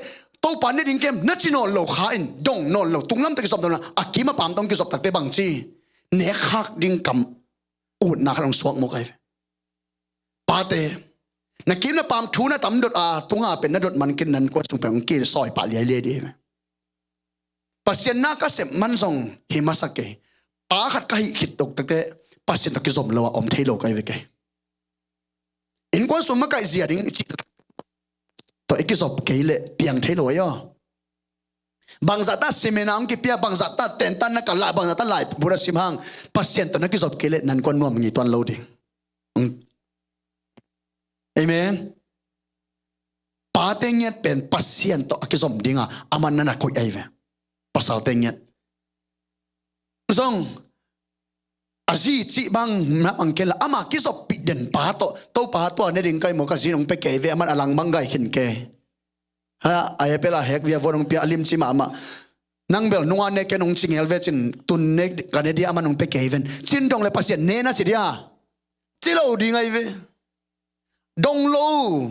Topa ne ding kem na ci nawn lo kha in, dong nawn lo, tunglam tawh kizop nawn lo, a kim a paam tawh hong kizop takte bang ci, nekkhak ding kam utna khat hong suak mawk ahi ve. Pate, na kim na paam thu na tam dot a, tunga pen na dot man kei in na innkuan sung pen hong kisawi pah liailiai ding hi ve. Pasian na ka sep man zong hi masa kei. Pa khat ka hih khit tuk takte, Pasian tawh kizom lo a om thei lo ka hi ve kei. Innkuan sung makaih zia ding i cih tawh i kizop kei leh piang thei lo ahi aw. Bangzah ta simena hong kipia, bangzah ta tentan na kal lai, bangzah ta lai bura sim hang, Pasian tawh na kizop kei leh na innkuan nuam ngei tuan lo ding. Amen. Pate ngiat pen Pasian tawh a kizom dinga, aman na na koih ahi ve. Pasalte ngiat zong, a zi cih bang na mang kei la, ama kizoppih den pa tawh, Topa tua ne ding ka hi maw, ka zi in hong pia kei ve, aman a lang bang gai khin kei. Ha, a apple a hek via vuan hong pia, a limci mahmah. Nang bel nunga ne ken hong ci ngel ve cin, tun ne ka ne dia, ama nong pia kei ven cin dong le Pasian ne na ci dia? Ci lo ding ahi ve. Dong lo.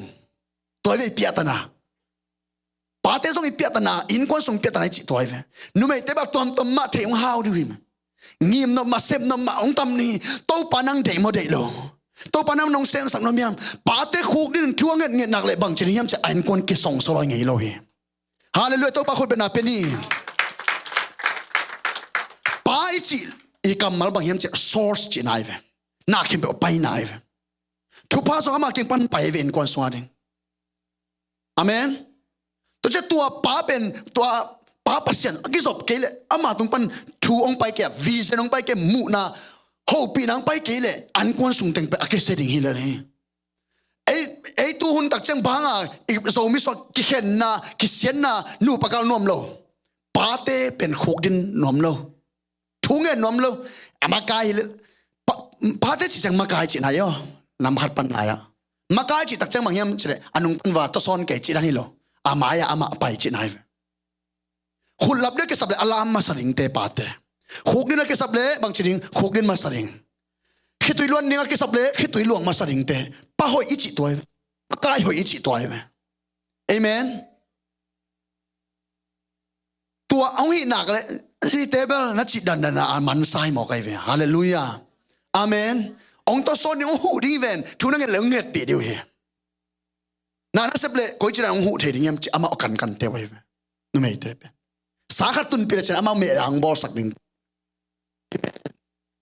Tua hi ve i piahtana. Pate zong i piahtana, innkuan sung piahtana i cih tua hi ve. Numeite bel tuamtuam mah thei hong hau ding uh hi mah. Ngim nop mah, sep nop mah hong tam ni. Topa nang deih maw, deih lo? Topa nang nong semsak nuam hiam? Pate khukdin thu a ngetnget nak leh bang ci ding hiam cih a innkuan kisongsaw lai ngei lo hi. Halleluiah, Topa khut bengna pia ni. Pa i cih i kammal bang hiam cih source cihna hi ve. Na khempeuh a paina hi ve. Thupha zong ama kiang pan pai hi ve innkuan sunga ding. Amen. Tua ciang tua pa pen, tua pa Pasian a kizop kei leh, ama tung pan thu hong pai kei a, vision hong pai kei, muhna, hopihna hong pai kei leh, innkuan sung teng pen a kisia ding hi lel hi. Ei, ei tu hun tak ciang bang a, i Zomi sung kikhenna, kisiatna, nupa kal nuam lo. Pate pen khukdin nuam lo. Thu ngen nuam lo. A makai hi leh, pa, pate cih ciang makai cihna hi aw. Nam khat pan ngai a. Makai cih tak ciang bang hiam cih leh, a nung pan va tawsawn kei cih dan hi lo. A mai-ah amah a pai cihna hi ve. Khut lap ding a kisap leh a lam masa dingte pate. Khukdin a kisap leh bang ci ding, khukdin masa ding. Khitui luang ding a kisap leh khitui luang masa dingte. Pa hoih i cih tua hi ve. Makai hoih i cih tua hi ve. Amen. Tua hong hih nak leh, zite bel na cih dandan a mansa hi mawk ahi ve. Halleluiah. Amen. Hong tawsawn ding, hong huh ding hi ven. Thu na nget leh hong ngetpih ding uh hi. Na na sep leh koi ci dan hong huh thei ding hiam cih amau a kankan teu ahi ve. Numeite pen sa khat tunpih leh cin amau meh a hong bawlsak ding.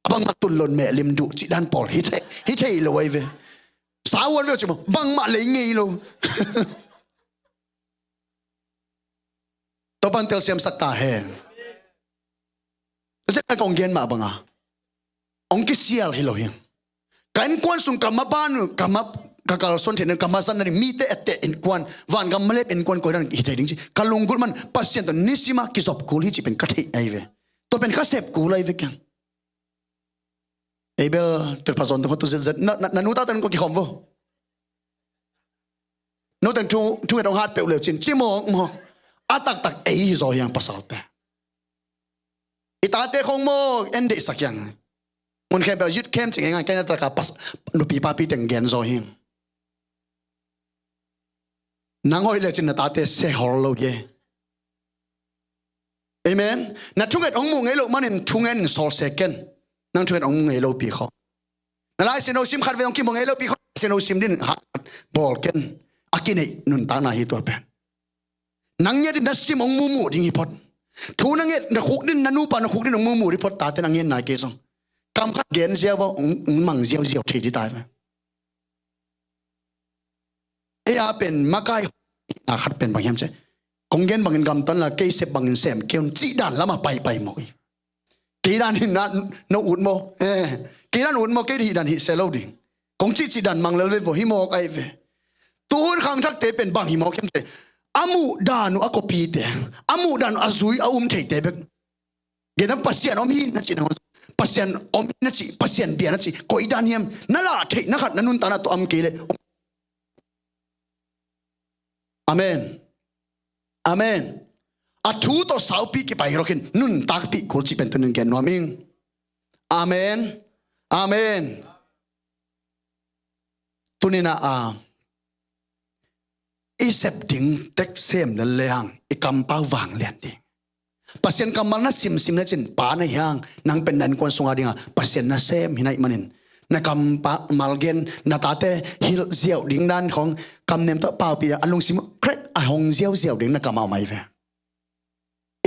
A bangmah tun lo in meh lim duh cih dan pawl hi thei, hi thei lo ahi ve. Sa uan ve uh cih maw, bangmah lei ngei lo. Topan telsiamsak ta hen. Tua ciang kong gen mah banga, hong kisial hi lo hi. Ka innkuan sung ka maban uh, ka ma, ka kalsuan theihna, ka mazanna ding, mite etteh innkuan, vangam malep innkuan koi dan hi thei ding ci ka lunggulh man, Pasian tawh nisima kizop kul hi cih pen ka theih ahi ve. Tua pen ka sep kul ahi ve ken. Ei bel, tua pa zon tung tu zet zet, na, na, na nu ta tan ko kikhawm vo. Nu tan thu, thunget hong hat peuh leu cin, ci mawk mawk. A taktak ei hi zaw hiang pasalte. I tate khong maw, en deihsak hiang. Mun khempeuh youth camp ci ngei ngai, kei na taka pas, nupi papi teng gen zaw hiang. Nang hoih lecin na tate sehol lo ye. Amen. Na thunget hong muh ngei loh manin thungen in sawlse ken. Nang thunget hong muh ngei lo pi khaw. Na Lai Siangtho sim khat vei hong kimuh ngei lo pi khaw. Lai Siangtho sim din ha bawl ken. A kineih nuntakna hi tua pen. Nang ngiat in na sim hong muhmuh ding hi phot. Thu na nget na khuk din, na nupa na khuk din hong muhmuh ding phot, tate na ngen nai kei zong. Kam khat gen ziau a hong, hong mang ziauziau thei ding tai ve. Ei a pen makai na khat pen bang hiam cih, kong gen bangin gamtan la, kei sep bangin sem kei un cih dan lamah paipai mawk hi. Kei dan hi na, na ut maw? Eh, kei dan ut maw, kei hih dan hih se lo ding. Kong cihcih dan mang lel ve vaw hi mawk ahi ve. Tuhun khangthakte pen bang hi mawk hiam cih, a muh dan uh a kopite, a muh dan uh a zui a um theite bek. Gen a, Pasian om hi na cih nangawn, Pasian om hi na cih, Pasian bia na cih, koi dan hiam? Na lah theih na khat na nuntakna tawh om kei leh. Amen. Amen. A thu tawh saupi kipai hi lokin nuntakpih kul cih pen tunin gen nuam ing. Amen. Amen. Tunin a, a, i sep ding tek sem lel le hang, i kampau vanglian ding. Pasian kammal na simsim lecin, pa na hi hang, nang pen na innkuan sunga dinga Pasian nasem hi na hih manin, na kampau mal gen, na tate hilh ziau ding dan khong, kamnem tawh paupi a, a lungsim uh krek a hong ziauziau ding na kamah om ahi ve.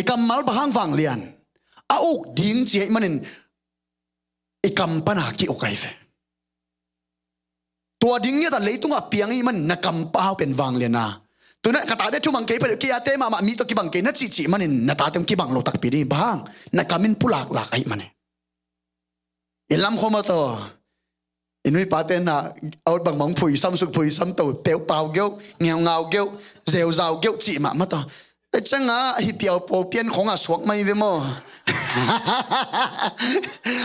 I kammal bang hang vanglian? A uk ding ci ahih manin, i kam pana ki-uk ahi ve. Tua ding ngiat a leitungah piang ahih manin na kampau pen vanglian a. Tuna ka tate thumang kei peuh, kei ate mahmah mi tawh kibang kei na cihcih manin na tate hong kibang lo takpi ding hi. Bang hang? Na kam in pulaklak ahih manin. I lamkhua mah tawh, i nuipate na out bangmah hong phuisam suk, phuisam to, peuh pau geuh, ngeungau geuh, zeuzau geuh cih mah mah tawh. Tua ciangah hih piaupau pian khong a suak mai ve maw?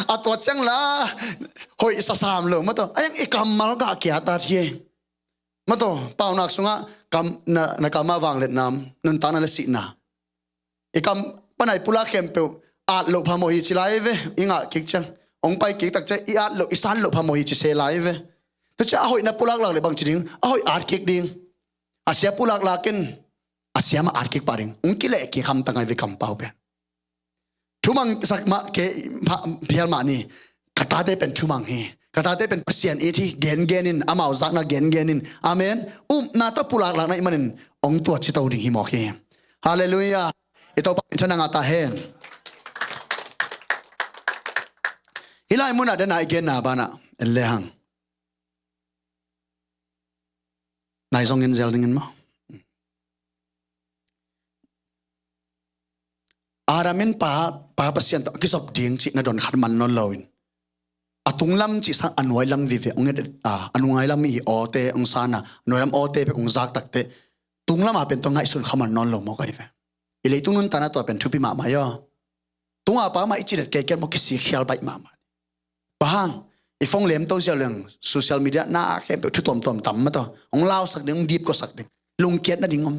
A tua ciang la hoih sasam lo mah tawh. A iang i kammal gah kiatat hi. Mah tawh, paunak sungah kam, na, na kamah vangliatna om, nuntakna le sihna. I kam, Panai pulak khempeuh at loh phamawh hi ci lai ve. I ngah kik ciang, hong pai kik tak ciang i at loh, i san loh phamawh hi ci se lai ve. Tua ciang a hoihna pulak lak le bang ci ding, a hoih at kik ding. A sia pulak lak in, a sia mah at kik pah ding. Hong kileh kik hamtang ai ve kampau pen. Thumang sak mah kei, pha-, phial mah ni. Ka tate pen thumang hi. Ka tate pen Pasian it hi. Gengen in, amau zakna gengen in. Amen. Upna tawh pulaklakna i hih manin hong tua cito ding hi mawk hi. Halleluiah. I Topa in thana ngah ta hen. Hih lai munah dena i genna banah en le hang. Nai zong in zel dingin maw? Adam in pa, pa Pasian tawh a kizop ding cih na don khat man nawn loin, a tunglam cih sang a nuailam vive hong et, a, a nuailam i awte hong sana, a nuailam awte pek hong zak takte, tunglam a pen tawh ngaihsun kha man nawn lo mawk ahi ve. I leitung nuntakna tua pen thupi mahmah hi aw. Tunga pa mah i cilet kei ken maw, kisik khial baih mahmah. Bang hang, i phone lemto ziau leng social media na khempeuh thu tuamtuam tam mah tawh. Hong lausak ding, hong dipkuasak ding. Lungkiat nading om.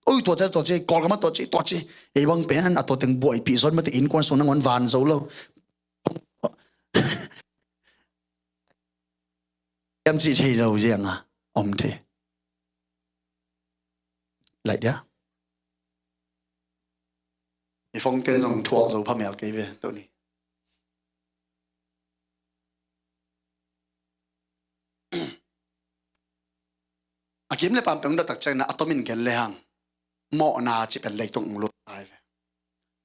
Oi, tua te, tua ci, Kawlgam ah tua ci, tua ci. Ei bang pen a tua teng buaipih zon mah te, innkuan sung nangawn van zo lo. Hiam cih thei lo ziang a om thei. Laih dia. I phone ten zong thuak zo phamel kei ve, tua ni. A kim le pam peng dot tak ciangin a tomin gen le hang, mawhna cih pen leitung ung lut ai ve.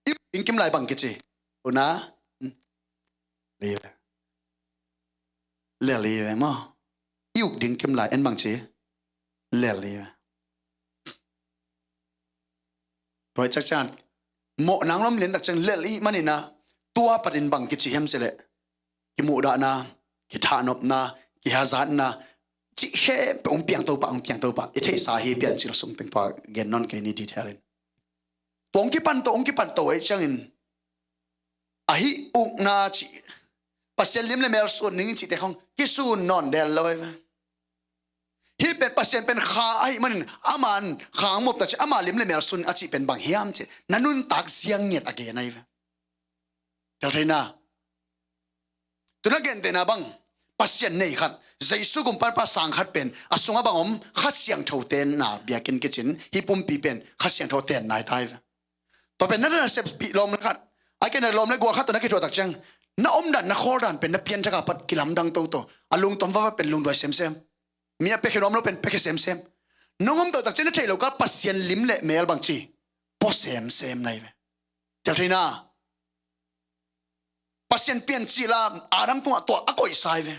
I uk ding kim lai bang kici? Una, lel hi ve. Lel hi ve maw. I uk ding kim lai en bang ci? Lel hi ve. Tua hi ciang, mawh nang lom lian tak ciang lel i hih manin a, tua panin bang kici hiam cih leh, kimuhdahna, kithahnopna, kihazatna, cih khempeuh hong piang to pah, hong piang to pah. I theihsa hi, Piancil sung teng tua gen nawn kei ni detail in. Tua hong kipan to, hong kipan to ahih ciangin, ahi ukna cih, Pasian lim le mel sun ning cihte khong kisun nawn del lo hi ve. Hih pen Pasian pen kha ahih manin, aman kha hong mop tak ciang ama lim le mel sun a cih pen bang hiam cih, na nuntak ziang ngiat a gen ahi ve. Tel theihna. Tuna gentehna bang, Pasian nei khat, Jesu gumpa pa sang khat pen a sungah bang om? Kha Siangtho tenna biakinn kicin, hih pumpi pen Kha Siangtho tenna hi ta hi ve. Tua pen na na sepih lawm le khat, a kei na lawm le gual khat tawh na kithuah tak ciang, na omdan, na khawldan pen na pianthak a pat kilamdang toto, a lungtuam vava pen lungduai semsem. Mi a piakhia nuam lo pen piakhia semsem. Nong om to tak ciang na theih lo kal Pasian lim le mel bang ci, pua semsem na hi ve. Tel theihna. Pasian Piancil ah Adam tungah tua a koihsa hi ve.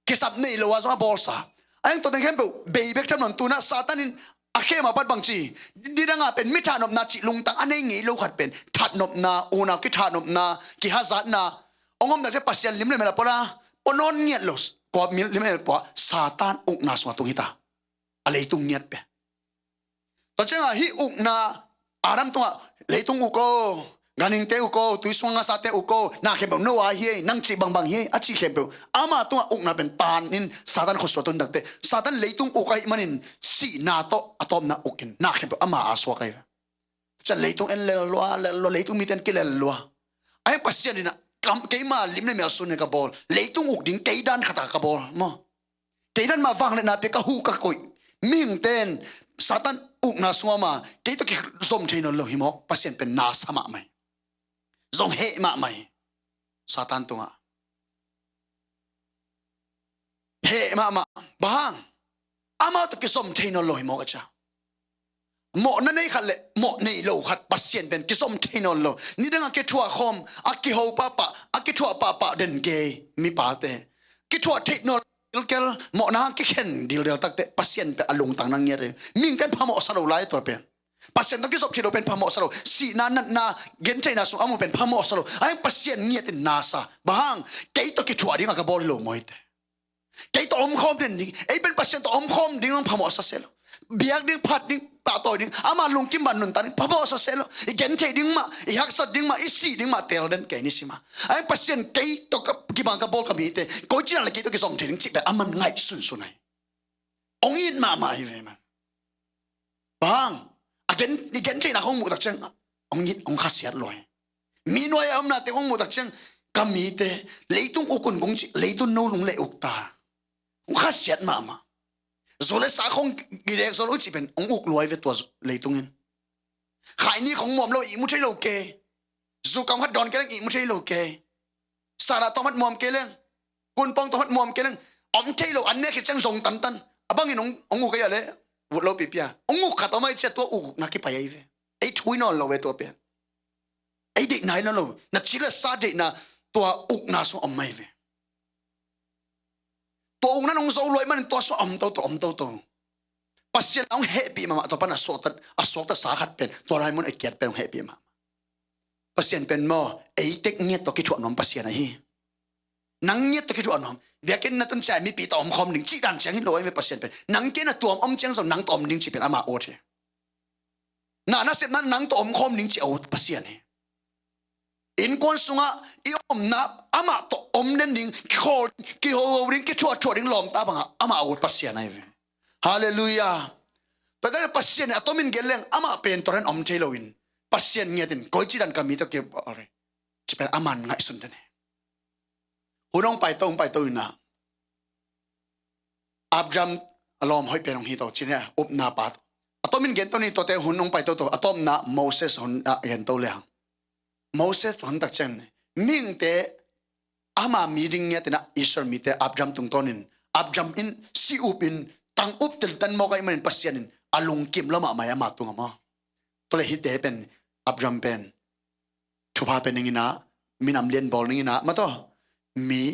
Kisap nei lo a zong a bawlsa. A heng tua teng khempeuh bei bek tham nawn, tuna Satan in a khem a pat bang ci, nidang a pen mi thatnopna cih lungtang a nei ngei lo khat pen thatnopna, unau kithahnopna, kihazatna, hong om tak ciang Pasian lim le mel a pua la, pua nawn ngiat lo. Kua lim le mel pua? Satan ukna sungah tung hi ta. A leitung ngiat pen. Tua ciangah hih ukna, Adam tungah, leitung uk o, ganhingte uk o, tui sungah ngasate uk o, na khempeuh no a hi ei, nang cih bangbang hi ei, a cih khempeuh ama tungah ukna pen tan in Satan khuasua tun takte, Satan leitung uk ahih manin sihna tawh a tawpna uk in na khempeuh ama a suak ahi ve. Tua ciang leitung en lel lua, lel lua, leitung mite en kilel lua. Ahi Pasian in a kam, keima lim le mel sun in ka bawl, leitung uk ding kei dan khat a ka bawl maw. Kei dan mah vangliatna pia ka huh ka koih. Mihingte in Satan ukna sungah mah kei tawh kizom thei nawn lo hi mawk, Pasian pen na sa mahmah hi. Zong heh mahmah hi. Satan tungah heh mahmah. Bang hang? Amau tawh kizom thei nawn lo hi mawk a cia. Mawhna nei khat le mawh nei lo khat Pasian pen kizom thei nawn lo. Nidang a kithuah khawm, a kiho pahpah, a kithuah pahpah den gei mipate. Kithuah theih nawn lo kilkel, mawhna hang kikhen dildel takte Pasian pen a lungtang na ngiat hi. Mihingte in phamawhsa lo lai tua pen. Pasian tawh kizop thei lo pen phamawhsa lo. Sihna, natna, gentheihna sung a mu pen phamawhsa lo. Ahi Pasian ngiat in na sa. Bang hang? Kei tawh kithuah ding a ka bawl hi lo maw hite. Kei tawh omkhawm den ding, ei pen Pasian tawh omkhawm ding hong phamawhsa seh lo. Biak ding, phat ding, pahtawi ding, ama lungkim ban nuntak ding phamawhsa seh lo. I genthei ding mah, i haksat ding mah, i sih ding mah teel den kei ni si mah. Ahi Pasian kei tawh ka, kibang ka bawl ka mite, koi cih dan le kei tawh kizom thei ding cih pen aman ngaih sunsun ahi. Hong it mahmah hi ve man. Bang? A gen, i gentheihna khong muh tak ciang, Hong it, hong khasiat lua hi. Mi nuai a omna teng hong muh tak ciang, ka mite, leitung uk un kong ci, leitung no lung le uk ta. Hong khasiat mahmah. Zu le sa khong i dek zaw lo cih pen hong uk lua hi ve tua zu-, leitung in. Khaini khong muam lo, ihmu thei lo kei. Zu kam khat dawn kei leng ihmu thei lo kei. Sana tawm khat muam kei leng. Kunpawng tawm khat muam kei leng. Om thei lo, an nek khit ciang zong tantan. A bangin hong, hong uk ei a le. Vut lo pipia. Hong uk khat om ai cia tua uk ukna kipai ai ve. Ei thui nawn lo ve tua pen. Ei deihna hi nawn lo. Na ci le sa deihna tua ukna sung om mai ve. Tua ukna nong zo luai manin tua sung a om toto, om toto. Pasian a hong hehpih mahmah tua pan a suakta, a suakta sa khat pen, tua lai mun a kiat pen hong hehpih mahmah. Pasian pen maw, ei tek ngiat tawh kithuah nuam Pasian ahi. Nang ngiat tawh kithuah nuam. Biakinn na tun ciang mipi tawh om khawm ding cih dan ciang hi lo ahi ve Pasian pen. Nang kei na tuam om ciang zong nang tawh om ding cih pen ama ut hi. Na nasepna nang tawh om khawm ding cih a ut Pasian hi. Innkuan sungah i omna amah tawh om den ding, kikhawl, kihoho ding, kithuahthuah ding lawmta bangah amah a ut Pasian ahi ve. Halleluiah. Tua Pasian a tomin gen leng amah pen tua dan om thei loin Pasian ngiatin koici dan ka mi tawh ki, ci pen aman ngaihsun den hi. Hun hong paito, hong paito inah Abraham a lawm hoih pen hong hi to, cine upna pa to. A tomin gen to ni, tuate hun hong paito to, a tawpna Moses hun a gen to le hang. Moses hun tak ciang ni, mihingte ama mi ding ngiat inah Israel mite Abraham tungtawnin, Abraham in si up in, tang up teltan mawk ahih manin Pasian in a lungkim lo mahmah ama tung a maw. Tua le hite pen, Abraham pen thupha pe ning inah, minam lian bawl ning inah, mataw. Mi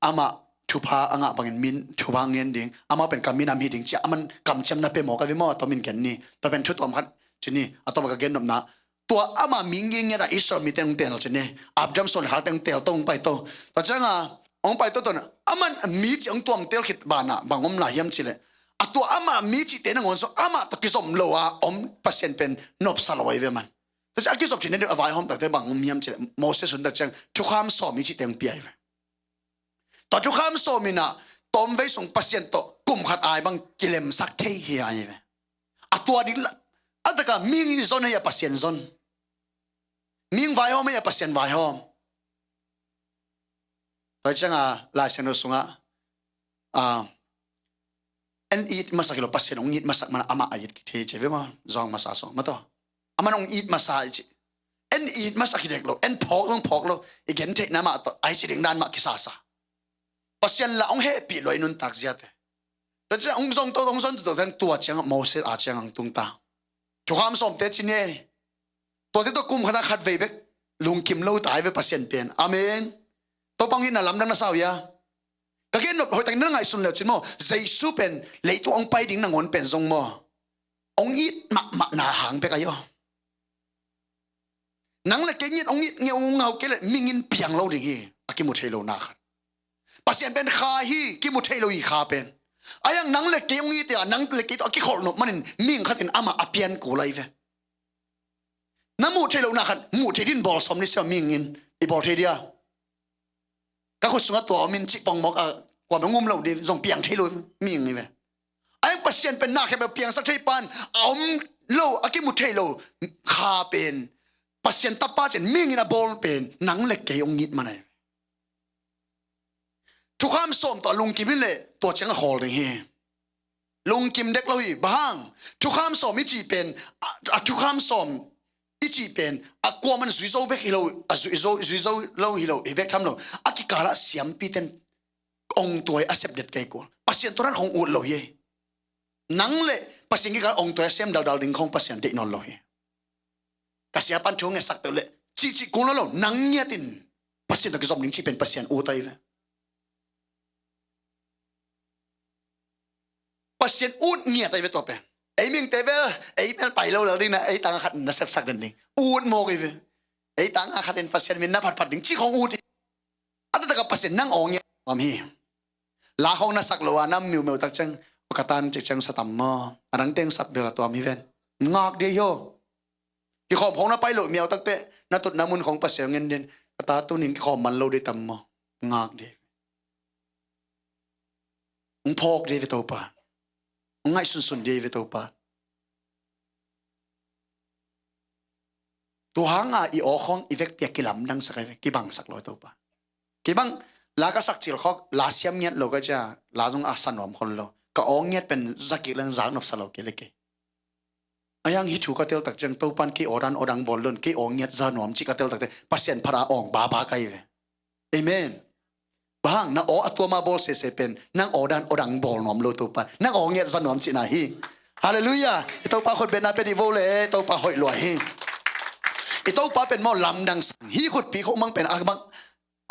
amah thupha a ngah bangin min thupha ngen ding, amah pen ka minam hi ding cia, aman kamciam na pe mawk a ve maw, a tomin gen ni. Tua pen thu tuam khat ci ni, a tawp a ka gen nopna. Tua ama mi ngiat a Israel mite hong tel ci ni. Abraham suan le khakte hong tel to, hong paito. Tua cianga hong paito to na, aman mi ci hong tuam tel khit banah bang om lai hiam cileh, a tua ama mi cihte nangawn sung amah tawh kizom lo a om Pasian pen nopsa lo ahi ve man. Tua ciang a kizop cihna deuh a vaihawm takte bang om hiam cileh, Moses hun tak ciang thukham sawm i cihte hong pia ahi ve. Tua thukham sawm inah tawmvei sung Pasian tawh kum khat ai bang kilemsak thei hi ahi ve. A tua ding la, a taka mihing i zon ahi a Pasian zon. Mihing vaihawm ahi a Pasian vaihawm. Tua cianga Lai Siangtho sungah, ah, en it masak hi lo, Pasian hong it masak mana amah a it kithei ci ve maw, zuang masa sung mataw. Aman hong it masa i ci. En it masak hi dek lo, en phawk lo, phawk lo, i gen theihna mah tawh, ai ci ding dan mah kisasa. Pasian lah hong hehpih lo i nuntak ziate. Tua ciang hong zong to, hong zon to, to, tua ciang Moses a ciang hong tung ta. Thukham sawmte ci ni ei. Tuate tawh kum khat a khat vei bek lungkim lo ta hi ve Pasian pen. Amen. Topa hong itna lamdang na sa uh hia? Ka gen nop hoih takin na ngaihsun leu cin maw. Jesu pen leitung hong pai ding nangawn pen zong maw, hong it mahmahna hang bek ahi aw. Nang le kei ngiat hong it ngeu ngau kei le mihing in piang lo ding hi. A kimu thei lo na khat. Pasian pen kha hi, kimu thei lo hi kha pen. Ahi hang nang le kei hong it a, nang le kei tawh a kikholh nop manin mihing khatin amah a pian kul ahi ve. Na muh theih lohna khat muh theih din bawl sawm ni sia, mihing in i bawl thei dia? Ka khut sungah tua om in cih pongmawk a, kuamah hong um lo di, zong piang thei lo mihing hi ve. Ahi hang Pasian pen na khempeuh piangsak thei pan a om lo, a kimu thei lo kha pen Pasian tapa cin mihing in a bawl pen nang le kei hong it man ahi ve. Thukham sawm tawh a lungkim hi leh tua ciang a khawl ding hi. Lungkim dek lo hi, bang hang? Thukham sawm i cih pen, a, a thukham sawm i cih pen a kuaman zui zo bek hi lo, a zui zo, zui zo lo hi lo, hi bek tham lo. A kikalah siampiten ong tuai a sep det kei kul. Pasian tua dan khong ut lo hi. Nang le Pasian kikalah ong tuai a sem daldal ding khong Pasian deih nawn lo hi. Ka sia pan thu ngetsak peuh leh cihcih kul lo lo, nang ngiatin Pasian tawh kizom ding cih pen Pasian ut ahi ve. Pasian ut ngiat ahi ve tua pen. Ei mihingte bel, ei bel pai lo lel ding na, ei tang a khat na sepsak den ding. Ut mawk ahi ve. Ei tang a khatin Pasian min na phatphat ding cih khong ut hi. A taktak a Pasian nang aw ngiat om hi. La khong na sak lo a, nam miumeu tak ciang, ka tan cik ciang sa tam maw? A dang teng sap bel a tuam hi ven. Ngak dei hi aw. Kikhawm khong na pai lo miau takte, na tutna mun khong Pasian ngen den. Ka ta tunin kikhawm man lo dei tam maw? Ngak dei. Hong phawk dei ve Topa. Hong ngaihsunsun dei ve Topa. Tua hanga i aw khawng i vekpi a kilamdangsak ahi ve, kibangsak lo Topa. Kei bang la ka sak cil khawk la siam ngiat lo ka cia, la zong a sa nuam khol lo. Ka aw ngiat pen zakik leng zak nopsa lo kei le kei. A yang hih thu ka teltak ciang Topan kei aw dan aw dang bawl lon, kei aw ngiat za nuam ci ka teltak te Pasian phat a awng baba ka hi ve. Amen. Bang hang na aw a tuama bawl sese pen nang aw dan aw dang bawl nuam lo Topan nang aw ngiat za nuam cihna hi. Halleluiah. I Topa khut betna pia dih vo le Topa hoih lua hi. I Topa pen maw lamdang sang hi. Khutpi khawh mang pen a bang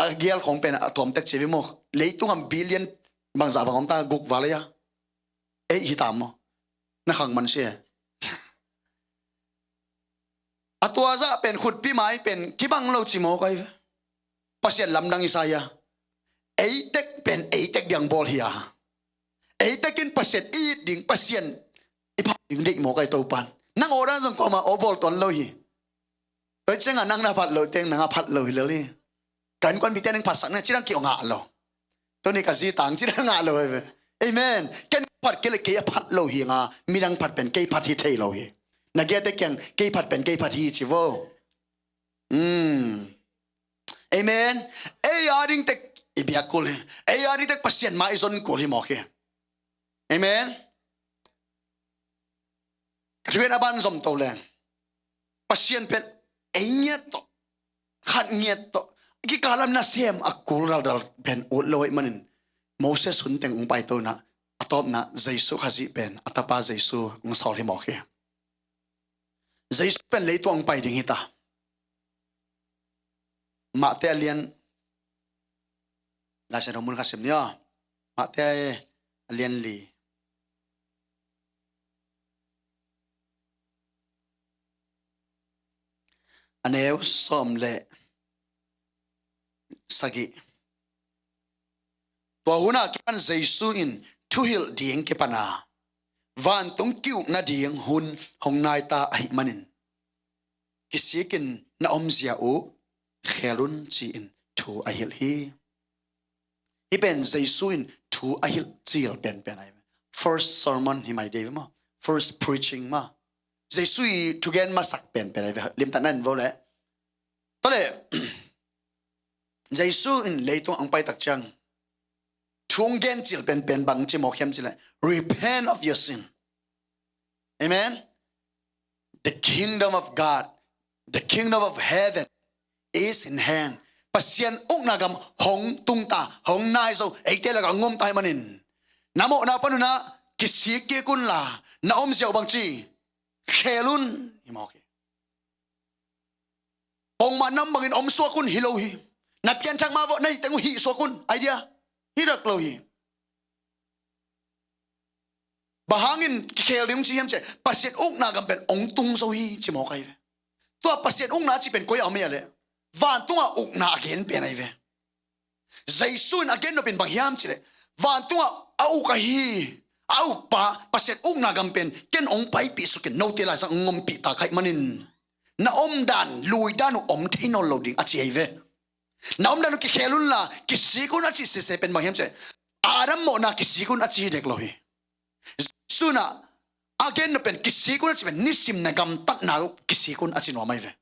a gial khawng pen a tuam tek ci vi maw. Leitung am billion bangzah bang om ta guk val a ei hi ta maw. Na khang man sia. A tua zah pen khutpi mai pen kibang lo ci maw kai ve. Pasian lamdang i sa ia. Eitek pen eitek diang bawl hi a. Eitek in Pasian i it ding Pasian i phat ding deih maw kai Topan. Nang aw dan zong kuama aw bawl tuan lo hi. Toi cianga nang na phat lo teng nang a phat lo hi lo hi. Kan kuan bite nang phatsak na cidang ki aw ngah lo. Tuni ka zi tang cidang ngah lo hi ve. Amen. Ken phat kei le kei a phat lo hi nga midang phat pen kei phat hi thei lo hi. Na giate kiang kei phat pen kei phat hi ci vo. Amen. Ei a ding tek i biak kul hi. Ei a ding tek Pasian ma i zon kul hi mawk hi. Amen. Ka thugen a ban zom to leng Pasian pen ei ngiat tawh khat ngiat tawh kikalam nasem a kul raldal pen ut lo ahih manin Moses hun teng ung paito na a tawpna Jesu Khazih pen a tapa Jesu ung sawl hi mawk hi. Jesu pen leitung ung pai ding hita. Mate a lian Laisiangtho mun khat sim ni aw. Mate a lian li a neu sawm le sagih. Tua hunah kipan Jesu in thuhilh ding kipana vantung ki-ukna ding hun hong naita ahih manin kisikin na omzia uh khel un ci-in thu a hilh hi. Hih pen Jesu in thu a hilh cil penpen ahi ve. First sermon hi mai dei ve maw? First preaching maw? Jesu i thugen masak penpen ahi ve. Limtatna in vo le tawle Jesu in leitung ang paitak ciang thu hong gen cil penpen bang ci mawk hiam cileh repent of your sin. Amen. The kingdom of God, the kingdom of heaven is in hand. Pasian ukna gam hong tungta hong naizo eite laka ngomta hi manin na mawhna panuna kisik kik unla na omziau bangci khel un hi mawk hi. Pongmah nam bangin om suak un hi lo hi. Na pianthak mah vawh na hi teng uh hih suak un idea hi rak lo hi. Bang hangin kikhel ding ci hiam cih Pasian ukna gam pen ong tung zo hi ci mawk ahi ve. Tua Pasian ukna ci pen koi a om ia le vantungah ukna a gen pen ahi ve. Jesu in a gen nopin bang hiam cileh vantungah a uk ahi a ukpa Pasian ukna gam pen ken ong paipih sukin note laisang ong ompih ta kaih manin na omdan luidan uh om thei nawn lo ding a ci ahi ve. Na omdan uh kikhel unla kisik un a ci sese pen bang hiam cileh Adam mawhna kisik un a ci dek lo hi. Jesu in a gen nopin kisik un a ci pen nisim na gamtatna uh kisik un a ci nuam ahi ve.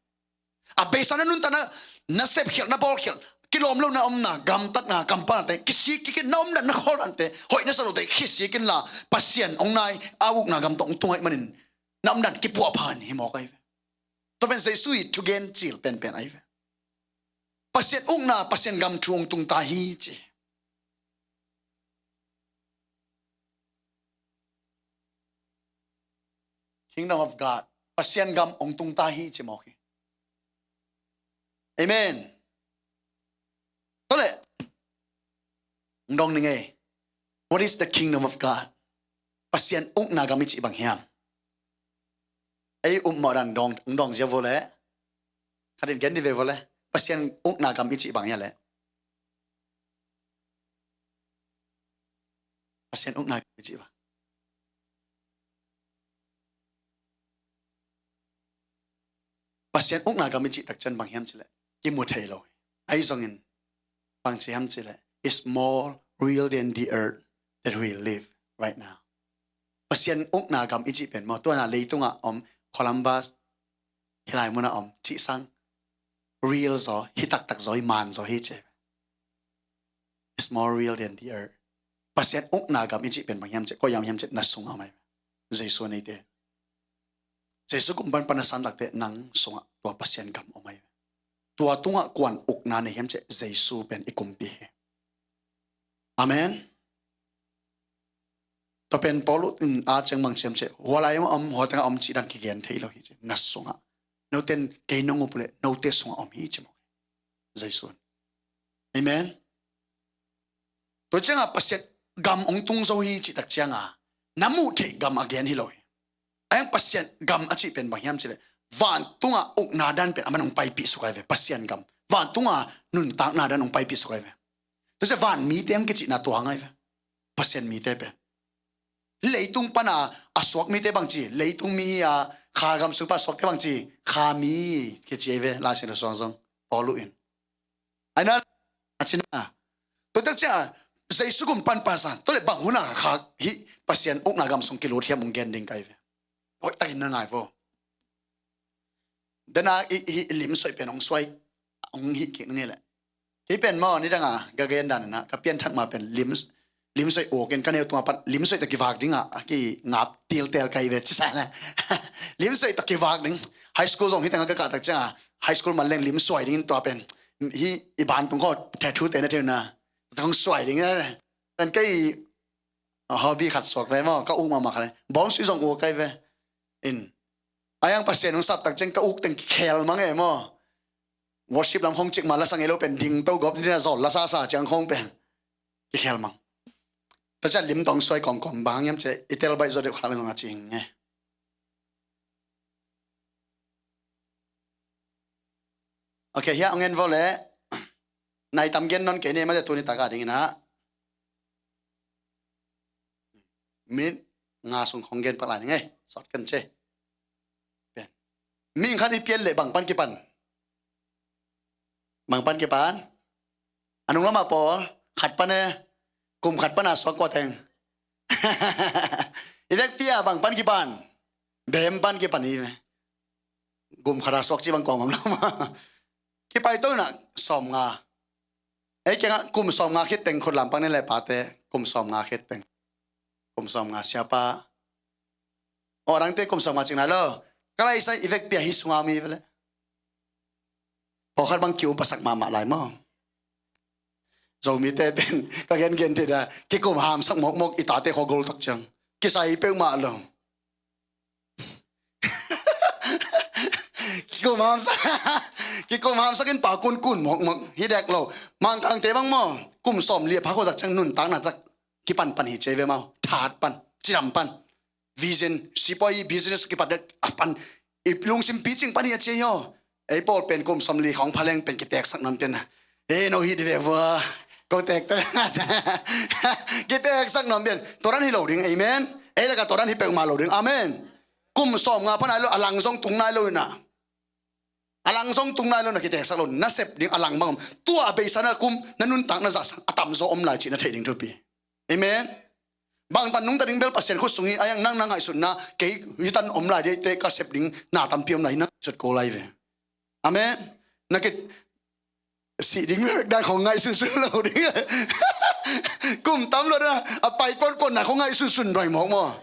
A beisa na nuntakna na sepkhialh na bawlkhialh kilawm lo na omna gamtatna kampalante kisik kikin na omdan na khawlante hoih na sa lote kisik inla Pasian ong nai a ukna gam tawh ong tung ahi manin na omdan kipuahphan hi mawk ahi ve. Tua pen Jesu i thugen cil penpen ahi ve. Pasian ukna Pasian gam thu ong tungta hi ci. Kingdom of God Pasian gam ong tungta hi ci mawk hi. Amen. Tole ong dong ning ei. What is the kingdom of God? Pasian ukna gam i cih bang hiam? Ei um mawh dan dong ong dong zia vo le khatin gen ni ve vo le Pasian ukna gam i cih bang hia le Pasian ukna gam i cih bang Pasian ukna gam i cih takcian bang hiam cileh kimu thei lo hi. Ahi zongin bang ci hiam cileh is more real than the earth that we live right now. Pasian ukna gam i cih pen maw tuana leitungah om Columbus hih lai munah om cih sang real zaw, hi taktak zaw, hi man zaw hi ci. It's more real than the earth. Pasian ukna gam i cih pen bang hiam cih, koi gam hiam cih, na sungah om ahi. Jesu a neite. Jesu kum pan pan a san takte nang sungah tua Pasian gam om ahi. Tua tungah kuan ukna nei hiam cih, Jesu pen i kumpi hi. Amen. Tua pen Paul in a ciang bang ci hiam cih, hua lai om, hua tengah om cih dan kigen thei lo hi ci. Na sungah. Noten kei nong up leh note sungah om hi ci mawk. Jesu. Amen. Tua ciangah Pasian gam hong tung zo hi cih tak ciangah na muh theih gam a gen hi lo hi. A hiang Pasian gam a cih pen bang hiam cih leh vantungah ukna dan pen aman hong paipih suk ahi ve, Pasian gam. Vantungah nuntakna dan hong paipih suk ahi ve. Tua ciah van mite hong kicihna tua hang ahi ve. Pasian mite pen. Leitung pana a suak mite bang ci, leitung mi hi a, kha gam sung pa suakte bang ci, kha mi kici ahi ve, Lai Siangtho suang zong, Paul in. Aina, a cina. Tua tak ciah, Jesu kum pan pa san, tua leh bang hun a kha hih Pasian ukna gam sung kilut hiam hong gen ding ka hi ve. Hoih takin na ngai vo. Dana i, i, i lim suai pen hong suai, hong hih kik na ngei leh. Kei pen maw, nidang a, ka gen dan na, ka pianthak ma pen lim, lim suai uk in ka neu tunga pan, lim suai tawh kivak ding a, a kingap tiltel ka hi ve ci sa na. Lim suai tawh kivak ding. High school zong hi teng a ka kah tak ciang a, high school man leng lim suai ding in tua pen. Hi i ban tung khaw, tattoo te na theu na. Tang suai ding a. Pen kei, a hobby khat suak ve maw, ka uk mahmah khat. Bawng sui zong uk ka hi ve. In. A hiang Pasian hong sap tak ciang ka uk teng kikhel mang e maw. Worship lam khong cik ma la sang e lo pen ding to gop ni na zol la sa sa ciang khong pen. Kikhel mang. Tua ciah lim tawh hong suai kawmkawm bang hiam cih leh i tel baih zaw deuh kha leng zong a cing e. Ok, hiah hong en vo leh. Nai tam gen non kei ne, mate tuni taka dingin ah. Min nga sung khong gen pak lai ning ei, sawt kan ce. Pen. Min khat i pian leh bang pan kipan. Bang pan kipan. A nung lamah pawl, khat pan e, kum khat pan a suak kua teng. I vekpi a bang pan kipan. Bem pan kipan hi ve. Kum khat a suak ci bang kua ngam lamah. Kipai to inah sawm nga. Ei kiangah kum sawm nga khit teng khut lam pang ni le pate, kum sawm nga khit teng. Kum sawm nga siapa. Aw dangte kum sawm nga cing lai lo. Ka lai sai i vekpi a hi sunga mi vele. Pawlkhat bang ki-upasak mahmah lai maw. Zomite pen ka gengen te da kikum hamsak mawkmawk i tate khaw gol tak ciang. Kisai peuhmah lo. Kikum hamsak. Kikum hamsak in pau kunkun mawkmawk. Hi dek lo. Mangkangte bang maw. Kum sawm li a pha khaw tak ciang nuntakna tak kipanpan hi ci ve maw. That pan. Cidam pan. Vision, sipuai business kipat dek a pan, i lungsim picing pan hi a ci aw. Ei pawl pen kum sawm li khong pha leng pen kiteksak nuam pian a. Ei no hi di ve vua. Ko tek ta. Kiteksak nuam pian. Tua dan hi lo ding, amen. Ei laka tua dan hi peuhmah lo ding, amen. Kum sawm nga pan ai lo, a lang zong tung nai lo inah. A lang zong tung nai lo na kiteksak lo, na sep ding a lang bang om. Tua a beisa na kum, na nuntak na zahsak, a tamzaw om lai cih na theih ding thupi. Amen. Bangtan nungta ding bel Pasian khut sung hi, a hiang nang na ngaihsutna, kei hitan om lai dihte ka sep ding, na tampi om lai hi na ngaihsut ko lai ve. Amen. Na kit, sih ding dan khong ngaihsunsun lo ding. Kum tam lo na, a pai kuankuan na khong ngaihsunsun doi mawk maw.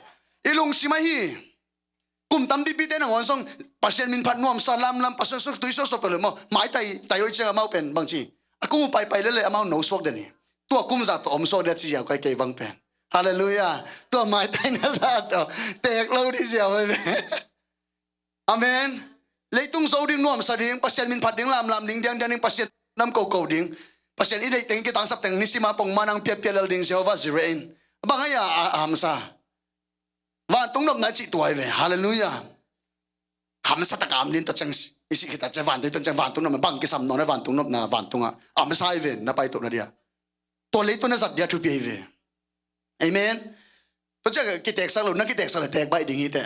I lungsim ahi. Kum tampipi te nangawn zong Pasian min phat nuamsa lamlam Pasian suk tui suaksuak peuh le maw. Maitai tai oi ciang amau pen bangci. A kum uh paipai lele amau no suak den hi. Tua kum zah tawh om suak dia ci ziau kai kei bang pen. Halleluiah. Tua maitai na zah tawh tek lo di ziau pen. Amen. Leitung zo ding nuamsa ding, Pasian min phat ding lamlam ding, diangdiang ding, Pasian nam koko ding. Pasian i deih teng kitangsap teng nisima pong manang piapia lel ding Jehovah Jireh in. Bang ai a, a, a hamsa. Vantung nopna i cih tuai ve. Halleluiah. Hamsa taka am din ta ciang i sih khita ciang vantung, ta ciang vantung nopna bang kisam nawn a vantung nopna vantung a. Hamsa i ve na pai tuh na dia. Tua lei tua na zat dia thupi i ve. Amen. Tua ciang kiteksak lo, na kiteksak le tek baih ding hi te.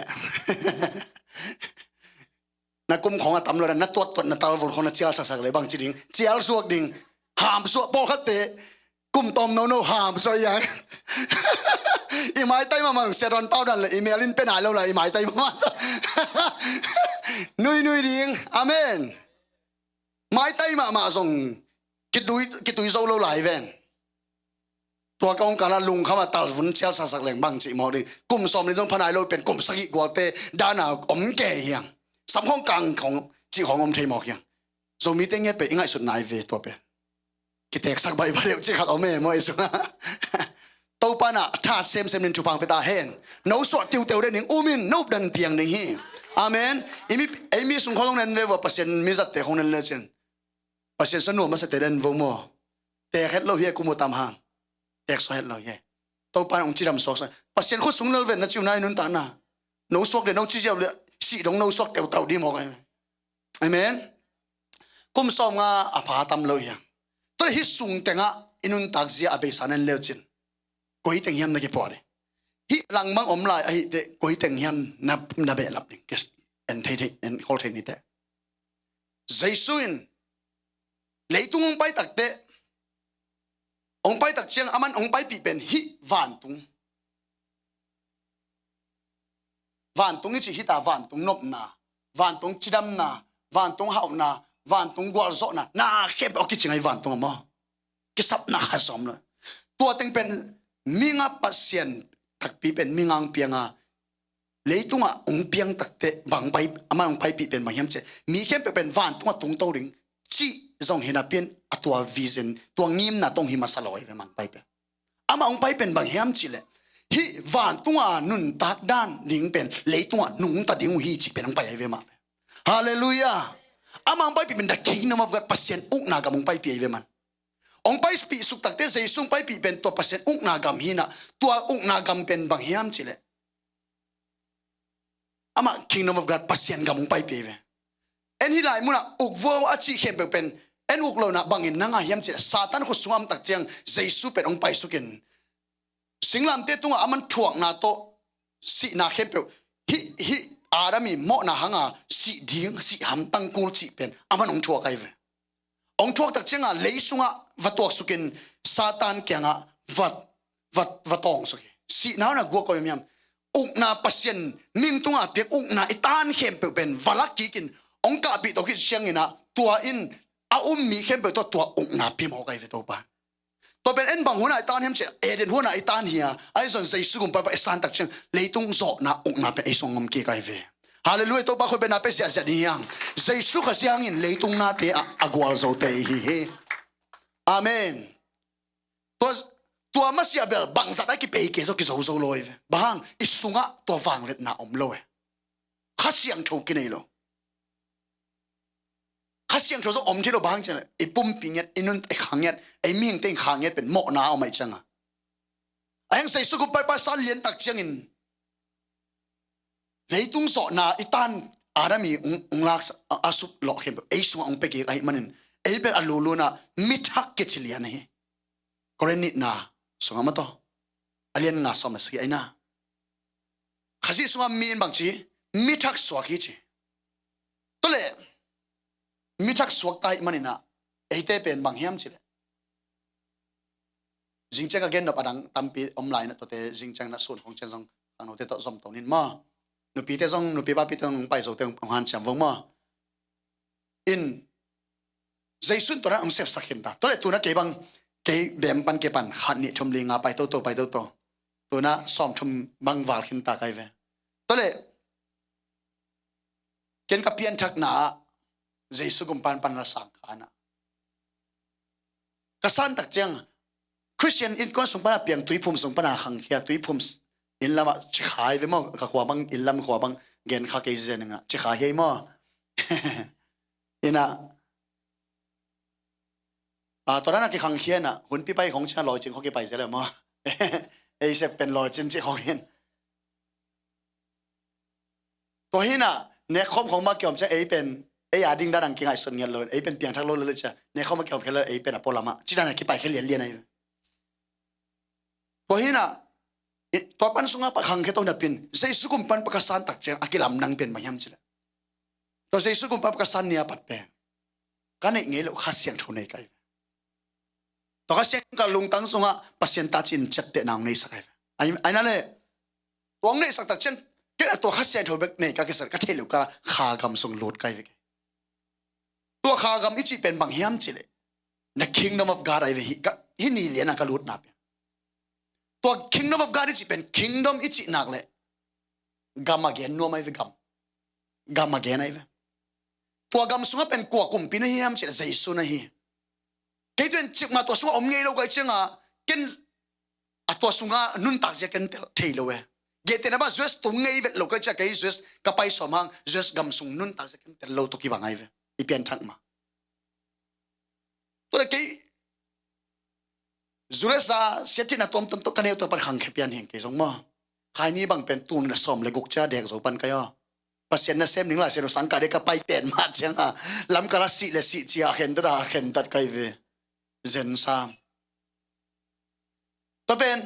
Na kum khong a tam lo na, na tuattuat na talvul khong na cialsaksak le bang ci ding, cialsuak ding, hamsuak pawlkhatte, kum tawm nono hamsuak iang. I maitai mamang sia dawn pau dan le i mel in pe nai lo la i maitai mamang. Nuinui ding. Amen. Maitai mahmah zong kitui, kitui zo lo lai ven. Tua ka hong kala lungkham a talvun cial sasak leng bang cih mawk ding. Kum sawm li zong phanai lo pen kum sagih gualte dana om ke hiang. Samkhong kang khong cih khong om thei mawk hiang. Zomite ngiat pen i ngaihsut nai ve tua pen. Kiteksak baih ba deuh cih khat om e maw i sungah. Topa na tha semsem nin thupha pia ta hen. No suah tiuteu den ning umin no dan piang ding hi. Amen. I mi, ei mi sung khong nen ve vua Pasian mi zatte khong nen le cin. Pasian sa nuam a sa te den vo maw. Tek het lo hi e kum u tam hang. Tek so het lo hi e. Topa na ong cidam suak sa. Pasian khut sung lel ven na ciu nai nun ta na. No suak le no ci ziau le si dong no suak teutau di maw kai. Amen. Kum sawm nga a pha tam lo hiang. Tua le hi sung tengah i nuntak zia a beisa nan leu cin. Koi teng hiam na kipuah ding. Hi langmang om lai ahi te koi teng hiam na, na behlap ding. Kes en thei thei, en khol thei ni te. Jesu in leitung hong pai tak te. Hong pai tak ciang aman hong paipih pen hi vantung. Vantung i cih hita vantung nopna, vantung cidamna, vantung hauhna, vantung gualzawhna, na khempeuh a kicing ahi vantung a maw. Kisapna kha sawm lo. Tua teng pen mi nga Pasian takpi pen mi ngang pianga leitungah ong piang takte bang pai, amah ong paipih pen bang hiam cih mi khempeuh pen vantungah tungto ding cih zong hinapian a tua vision, tua ngimna tong hi masa lo ahi ve mang pai pen. Amah ong pai pen bang hiam cih leh hih vantunga nuntak dan ding pen leitungah nungta ding uh hi cih pen ong pai ahi ve mah pen. Halleluiah. Amah ong paipih pen the kingdom of God, Pasian ukna gam ong paipih ahi ve man. Ong paipih suk takte Jesu ong paipih pen tua Pasian ukna gam hinah tua ukna gam pen bang hiam cih leh amah kingdom of God Pasian gam ong paipih ve. En hi lai munah ukvua a cih khempeuh pen en uk lonah bangin na ngah hiam cih Satan khut sungah om tak ciang Jesu pen ong paisukin singlamte tungah aman thuakna tawh sihna khempeuh hih hih Adam i mawhna hanga sih ding sih hamtang kul cih pen aman ong thuak ahi ve. Ong thuak tak cianga lei sungah va tuaksukin Satan kiangah va, va, va tawngsuk hi. Sihna hona guak koi miam ukna Pasian ming tunga piak ukna i tan khempeuh pen va lak kikin ong kahpih tawh khit sianginah tua in a um mi khempeuh tawh tua ukna pia mawk ahi ve Topa. Tua pen en bang hunah i tan hiam cih Eden hunah i tan hi a ahi zon Jesu gumpa pa i san tak ciang leitung zawhna ukna pen ei sung om kik ahi ve. Halleluiah. Topa khut pen na pe ziahziah ding hiang. Jesu kha siangin leitung nate a, a gualzote i hi hi. Amen. Tua, tua masiah bel bangzat a kipei ke zo kizozo lo ahi ve. Bang hang i sungah tua vangliatna om lo e. Kha siangtho kinei lo. Kha siangtho zong om thei lo bang hang ciang i pumpi ngiat i nun i kha ngiat ei mihingte in kha ngiat pen mawhna a om ahi cianga. A heng Jesu gumpa i pa san lian tak ciangin leitung zawhna i tan Adam i ung, ung lak a, a suk lawh khempeuh ei sungah ung pekik ahi manin ei pen a lulunah mithak kici lian ahi. Korin nihna sungah mataw a lian nga sawm a si aina. Khazih sungah mi in bang ci mithak suak hi ci. Tule mithak suak ta hi maninah eite pen bang hiam cileh zingciang a gennop adang tampi om lai na tuate zingciang na sun khong cian zong khangnote tawh zom tonin maw? Nupite zong nupi papite zong paizote hong hanciam vong maw? In Jesu in tua dan hong sepsak khin ta. Tuale tuna kei bang kei bem pan kei pan khat nih thum li nga pai toto pai toto. Tuna sawm thum bang val khin ta kai ve. Tuale ken ka pianthakna ah Jesu gumpan pan la sang khan ah ka san tak ciang Khristian innkuan sung pana piang tuiphum sung pana khangkhia tuiphum inn lamah cikha hi ve maw? Ka khua bang inn lam khua bang gen kha kei zen nga cikha hi ei maw? Ina a tua dana kikhangkhia na hunpi pai khong cina lawicin kho kipai zel maw? Ei sep pen lawicin ci khong hin. Tua hinah nekkhawm khong mah kiawm cia ei pen ei a ding dan ang kingaihsun ngiat lo ei pen piangthak lo lele cia nekkhawm mah kiawm khia lo ei pen a pualamah ci dan a kipai khia lianlian ahi. Tua hinah tua pan sungah pakhang khia to napin Jesu kum pan pakasan tak ciang a kilamdang pen bang hiam cileh tua Jesu kum pan pakasan nia pat pen ka neih ngei lo Kha Siangtho nei kai ve. Tua Kha Siangtho ka lungtang sungah Pasian ta cin ciaptehna hong neisak ahi ve. Aina le tua hong neisak tak ciang Ken a tua Kha Siangtho bek nei ka kisat ka theih loh ka kha gam sung lut kai ve kei. Tua kha gam i cih pen bang hiam cih leh, the kingdom of God ai ve hi, ka, hi ni lian a ka lutna pen. Tua kingdom of God i cih pen kingdom i cih nak leh gam a gen nuam ai ve, gam. Gam a gen ai ve. Tua gam sungah pen kua kumpi na hi hiam cih leh Jesu na hi. Kei tuan cik mah tua sungah om ngei lo kai ciangah ken a tua sungah nuntak zia ken tel thei lo e. Gentehna bah U S tung ngei vet lo kai ciah kei U S ka pai sawm hang U S gam sung nuntak zia ken tel lo tua kibang ai ve. I pianthak mah. Tua le kei U S a siathina tuamtuam tua ka neu tua pan khangkhia pian hing kei zong maw. Khaini bang pen tul na sawm le guk cia dek zo pan kai aw. Pasian na sem ning la sia lo sang ka dek ka pai pen mah ciangah lam ka la sih le sih cia a khen tat a khen tat kai ve. Zen sam. Tua pen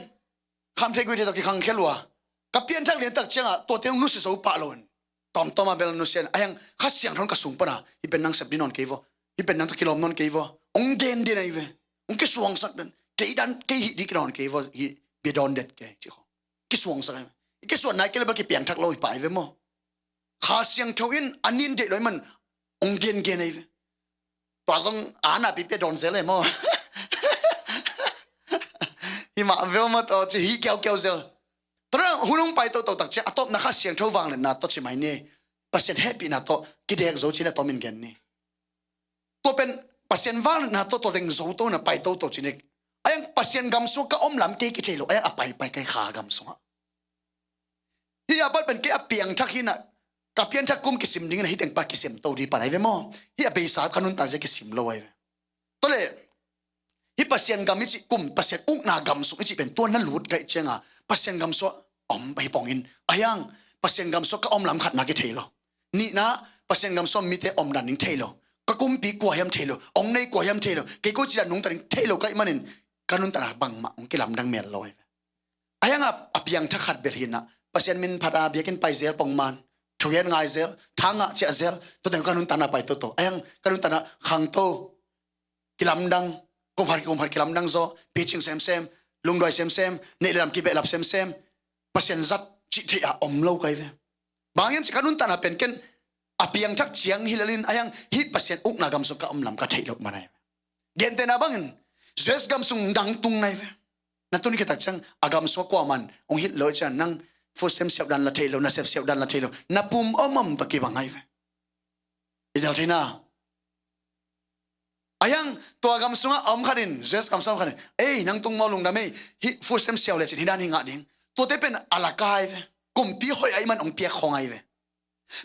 kham thei gui thei tua kikhang khia lua. Ka pianthak lian tak ciangah tuate hong nusia zo pah lo in. Tawmtawm a bel nusia in a hiang Kha Siangtho in ka sung pana hi pen nang sep ding nawn kei vaw. Hi pen nang tawh kilawm nawn kei vaw. Hong gen den ahi ve. Hong kisuangsak den. Kei dan kei hih ding kinawn kei vaw. Hih bia dawn det kei ci kho. Kisuangsak ahi ve. I kisuan nai kei le bel kipiangthak lo hi pah ahi ve maw. Kha Siangtho in a nin deih lo ahi man hong gengen ahi ve. Tua zong a napi pia dawn zel e maw. Hi mah veu maw tawh ci hi kiaukiau zel. Tua hun hong pai toto tak ciah a tawpna Kha Siangtho vangliatna tawh ci mai ni. Pasian hehpihna tawh kidek zo ci na tawm in gen ni. Tua pen Pasian vangliatna tawh tua deng zo to na pai toto ci ni. A hiang Pasian gam sungah ka om lam kei kithei lo a hiang a paipai kai kha gam sungah. Hih a pat pen kei a piangthak hi na, ka pianthak kum kisim ding na hi teng pat kisim to dih pan ahi ve maw. Hih a beisa ka nuntak zia kisim lo ahi ve. Tua le hih Pasian gam i cih kum Pasian ukna gam sung i cih pen tua na lut gaih ciangah Pasian gam sungah om hi pongin a hiang Pasian gam sungah ka om lam khatna kithei lo. Nihna Pasian gam sungah mite om dan ding thei lo. Ka kumpi kua hiam thei lo. Ong nei kua hiam thei lo. Kei ko ci dan nungta ding thei lo gaih manin ka nuntakna bangmah ong kilamdang mel lo ahi ve. A hiang a piangthak khat bel hi na Pasian min phat a biakinn pai zel pongman thugen ngai zel thangah ciah zel tua teng ka nuntakna pai toto a hiang ka nuntakna khangto kilamdang kumkhat kumkhat kilamdang zaw picing semsem lungduai semsem neih le lam kibehlap semsem Pasian zat cih theih a om lo kai ve. Bang hiam ci ka nuntakna pen ken a piangthak ciang hi lalin a hiang hih Pasian ukna gam sung ka om lam ka theih lo man ahi ve. Gentehna bangin U S gam sung dang tung nai ve. Na tun khit tak ciang a gam sua kua man ong hilh lo cian nang food stamp siauh dan la thei lo na sep siauh dan la thei lo na pum om om ta kibang ngai ve. I del theina a hiang tua gam sungah a om khat in U S gam sung khat in ei nang tung maw lungdam ei hih food stamp siauh le cin hi dan hi ngah ding. Tuate pen a la kai ve. Kumpi hoih ahi man ong piak khong ahi ve.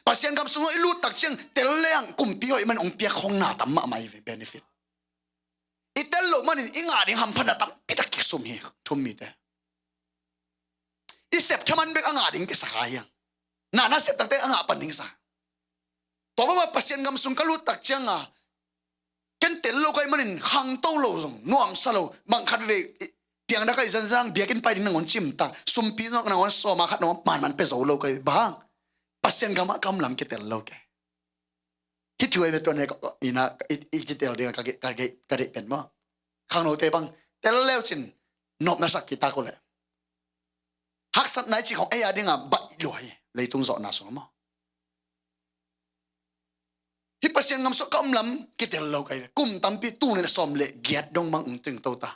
Pasian gam sungah i lut tak ciang tel leng kumpi hoih man ong piak khong na tam mahmah ahi ve benefit. I tel loh manin i ngah ding hamphatna tampi tak kisum hi thum mite. I sep thaman bek a ngah ding kisa kha hiang. Na na sep takte a ngah pan ding sa. Tua bama Pasian gam sung ka lut tak cianga ken tel lo kai manin khangto lo zong nuamsa lo bang khat ve piang da kai zanzang biakinn pai ding nangon cim ta sumpi nangon sawma khat nangon manman pe zo lo kai bang. Pasian gam a kam lam kitel lo ke. Hih thu ei ve tua ne ina i kitel ding ka deih pen maw. Khangnote bang tel leu cin nopna sak kitak uh leh haksatna i cih khong ei a dinga baih lua hi leitung zawhna sung maw. Hih Pasian gam sung ka om lam kitel lo kai ve. Kum tampi tul nih le sawm le giat dong bang ung ting to ta.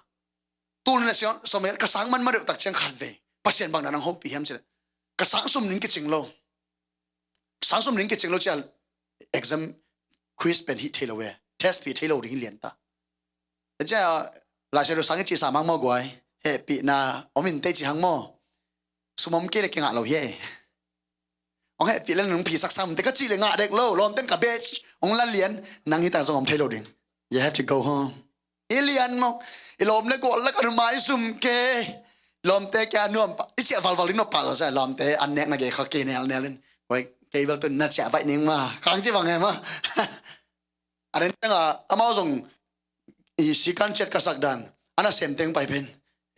Tul nih le sawm le giat ka sang man ma deuh tak ciang khat ve Pasian bang na nang hopih hiam cileh ka sang sum ning kicing lo. Sang sum ning kicing lo cial exam quiz pen hih thei lo ve test pi thei lo ding lian ta. Cia lasia do sang i ci sa mang maw guai hehpihna om in tei ci hang maw. Sum om kei le kingah lo hi e. Ong hehpih le nung phi sak sam te ka ci le ngah dek lo lawmten ka batch ong la lian. Nang hita zong om thei lo ding. You have to go home. I lian maw i lawm le gual le ka numa i sum ke. Lawmte kia nuam pa i ciah valval ding nop pah lo sa lawmte an nek na ge kha ke nel nel in. Koi kei bel tun na ciah baih ning ma khang ci bang he ma. A den tengah amau zong i sikan ciat ka sak dan ana sem teng pai pen.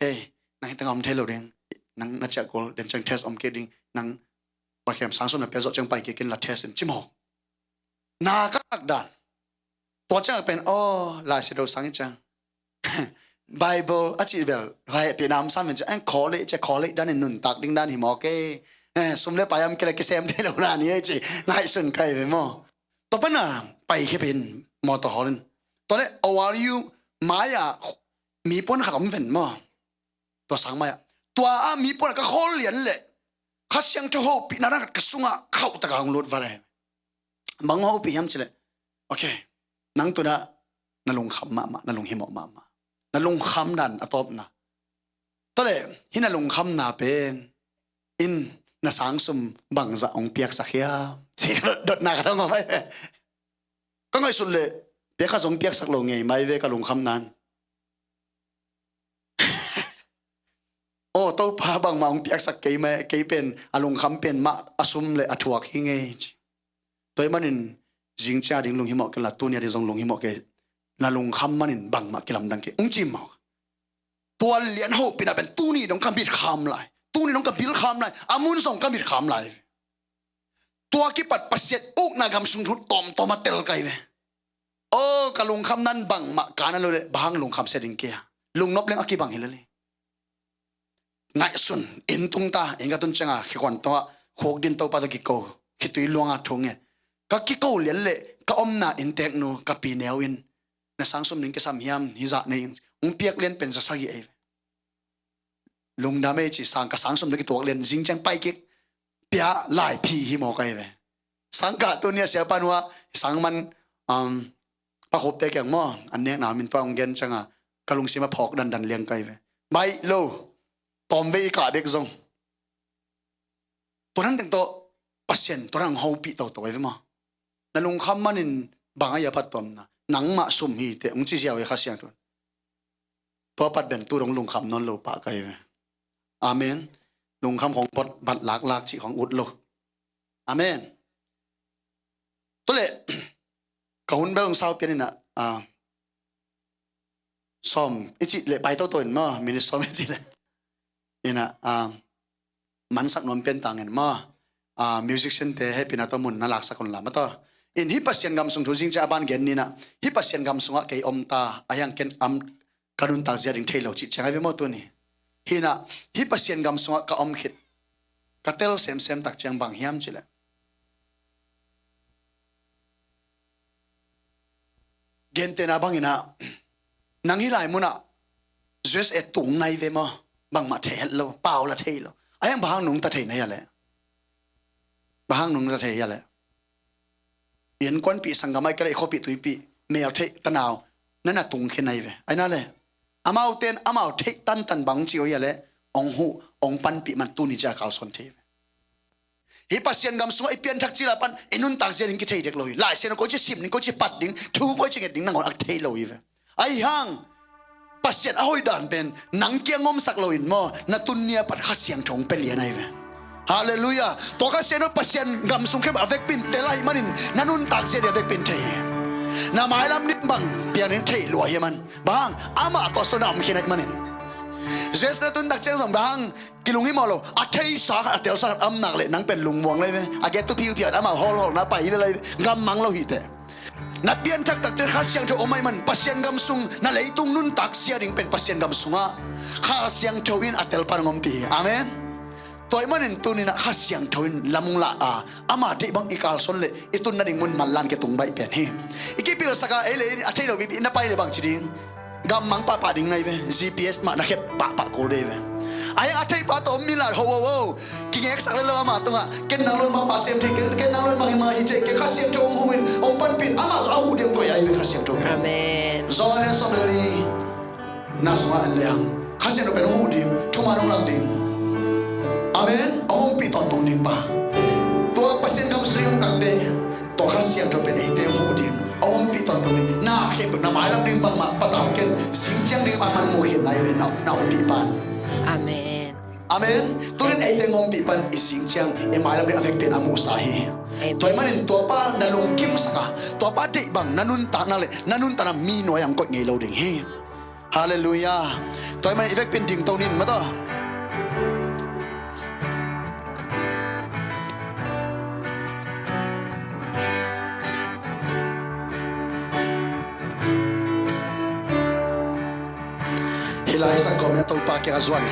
Ei nang hitengah om thei lo ding. Nang na ciah kul den ciang test om kei ding. Nang Pathian sang sum na pia zawh ciang pai kei kin la test in cimawk. Na ka sak dan tua ciang pen aw laisia do sang i ciang Bible a cih bel lai pina om sam in ciang college ciah college dan in nuntak ding dan hi mawk e. Eh, sum le pai om kei le kisem thei lo na ni ei ci ngaihsun kai ve maw. Tua pana pai khepin mawtaw hawlin. Tua le O R U mai-ah mi puan khat om ven maw. Tua sang mai-ah tua a mi puan ka khawl lian le Kha Siangtho hopihna dang khat ka sungah khauh taka hong lut vat e. Bang hopih hiam cile, okay, nang tuna na lungkham mahmah, na lunghimawh mahmah. Na lungkham dan a tawpna. Tawle, hi na lungkhamna pen in na sangsum bangzah hong piaksak hiam? Ci ka dotna ka dong a mai. Ka ngaihsut le piak kha zong piaksak lo ngei mai ve ka lungkhamnan. Aw Topa, bangmah hong piaksak kei mah, kei pen a lungkham pen mah a sum le a thuak hi ngei ci. Tua ahih manin zingciang a ding lunghimawh kei la, tuni a ding zong lunghimawh kei. Na lungkham manin bangmah kilamdang kei ung ci mawk. Tua lian hopihna pen tuni dong ka mit kham lai, tuni dong ka bil kham lai, a mun zong ka mit kham lai. Tua kipat Pasian ukna gam sung thu tawmtawm a tel kai ve. Aw ka lungkhamnan bangmah ka na lo le bang hang lungkham sia ding kei a? Lungnop leng a kibang hi lel hi. Ngaihsun, inn tung ta, inn ka tun cianga khikuan tawh khukdin Topa tawh kiko, khitui luanga thu ngen. Ka kiko lian le ka omna innteknu ka pi neu in na sangsum ning kisam hiam, hi zah nei in hong piak lian pen za sagih ei ve. Lungdam ei ci, sang ka sangsum na kituak lian zingciang pai kik pia laiphi hi mawk ai ve. Sang ka tuni a siapa nuah sang man, um, pakhupte kiang maw an nekna min tua hong gen cianga ka lungsim a phawk dandan liang kai ve. Baih lo, tawmvei i kah bek zong tua nang teng tawh Pasian tua nang hopih toto ai ve maw. Na lungkham manin bang a ia pat tuamna, nangmah sum hi teh hong ci ziau e Kha Siangtho in. Tua pat ben tu dong lungkham nawn lo pah kai ve. Amen. Lungkham khong pot bat laklak cih khong ut lo. Amen. Tule ka hun bel hong sau pian inah, ah, sawm i cih leh pai toto in maw, minute sawm i cih leh. Inah, ah, mansak nuam pian tangin maw, ah, musician te hehpihna tawh mun na laksak un la maw taw. In hih Pasian gam sung thu zingciang a ban gen ninah, hih Pasian gam sungah kei om ta, a hiang ken am ka nuntak zia ding thei lo cih ciang ai ve maw tuni. Hinah, hih Pasian gam sungah ka om khit, ka tel semsem tak ciang bang hiam cileh. Gentehna banginah, nang hih lai munah U S A tung nai ve maw, bangmah thei het lo, pau la thei lo. A hiang bang hang nungta thei na hia leh? Bang hang nungta thei hia leh? Innkuanpih sanggam ai ka leh i khuapih tuipih mel theih tanau na na tung khin ai ve. Ai na leh, amaute in amau theih tantan bang ci uh hia leh, ong huh, ong panpih man tuni cia kalsuan thei ve. Hih Pasian gam sungah i pianthak cila pan i nuntak zia ding kithei dek lo hi. Laisian uh koici sim ding, koici pat ding, thu koici nget ding nangawn a thei lo hi ve. Ahi hang Pasian a hoih dan pen nang kiang omsak loin maw, na tun nia pat Kha Siangtho hong pia lian ahi ve. Halleluiah. Tua Kha Siangtho Pasian gam sung khempeuh a vekpin tel ahih manin na nuntak zia ding a vekpin thei hi. Na mailam ding bang pianin thei lua hi man. Bang hang amah tawh sona om khin ahih manin. U S A na tun tak ciang zong bang hang kilunghimawh lo, a theisa khat, a telsa khat a om nak leh nang pen lungmuang lai ve. A gate tu phiuphiu amau hawlhawlna pai hi lai ve. Gam mang lo hi teh. Na pianthak tak ciang Kha Siangtho om ahih man Pasian gam sung na leitung nuntak zia ding pen Pasian gam sungah Kha Siangtho in a telpan hong ompih hi. Amen. Tua ahih manin tuninah Kha Siangtho in lam hong la a, ama deih bang i kalsuan leh i tun nading mun manlan kei tung baih pen hi. I kipilsak a ei le ei a thei lo bibih na pai le bang ci ding. Gam mang pahpah ding nai ve, G P S mah na khep pahpah kul dei ve. Ai a thei pah tawh om mi lat ho ho ho. Kingeksak le lo ama tungah, ken nang lon mah pah sem thei, ken, ken nang lon mah hima hi thei, ken Kha Siangtho hong huh in, hong panpih, amah zong a huh ding hong koih ai ve Kha Siangtho. Amen. Johan sawm le li na sungah en le hang Kha Siangtho pen hong huh ding, thuman hong lak ding. Amen. Hong ompih tawntung ding pa. Tua Pasian gam sung hong takte. Tua Kha Siangtho pen eite hong huh ding, hong ompih tawntung ding. Na khempeuh na mailam ding bangmah patau ken, zingciang ding bangmah muh khin nai ve na, na ompih pan. Amen. Amen. Tunin eite hong ompih pan i zingciang i mailam ding a vekpi in a muhsa hi. Amen. Tua ahih manin tuapa na lungkimsak a, tuapa deih bang na nuntakna le na nuntakna mi nuai-ah hong koih ngei lo ding hi. Halleluiah. Tua ahih manin i vekpi in dingto ning maw taw. Hih lai sak kawmin a Topa kiangah zuan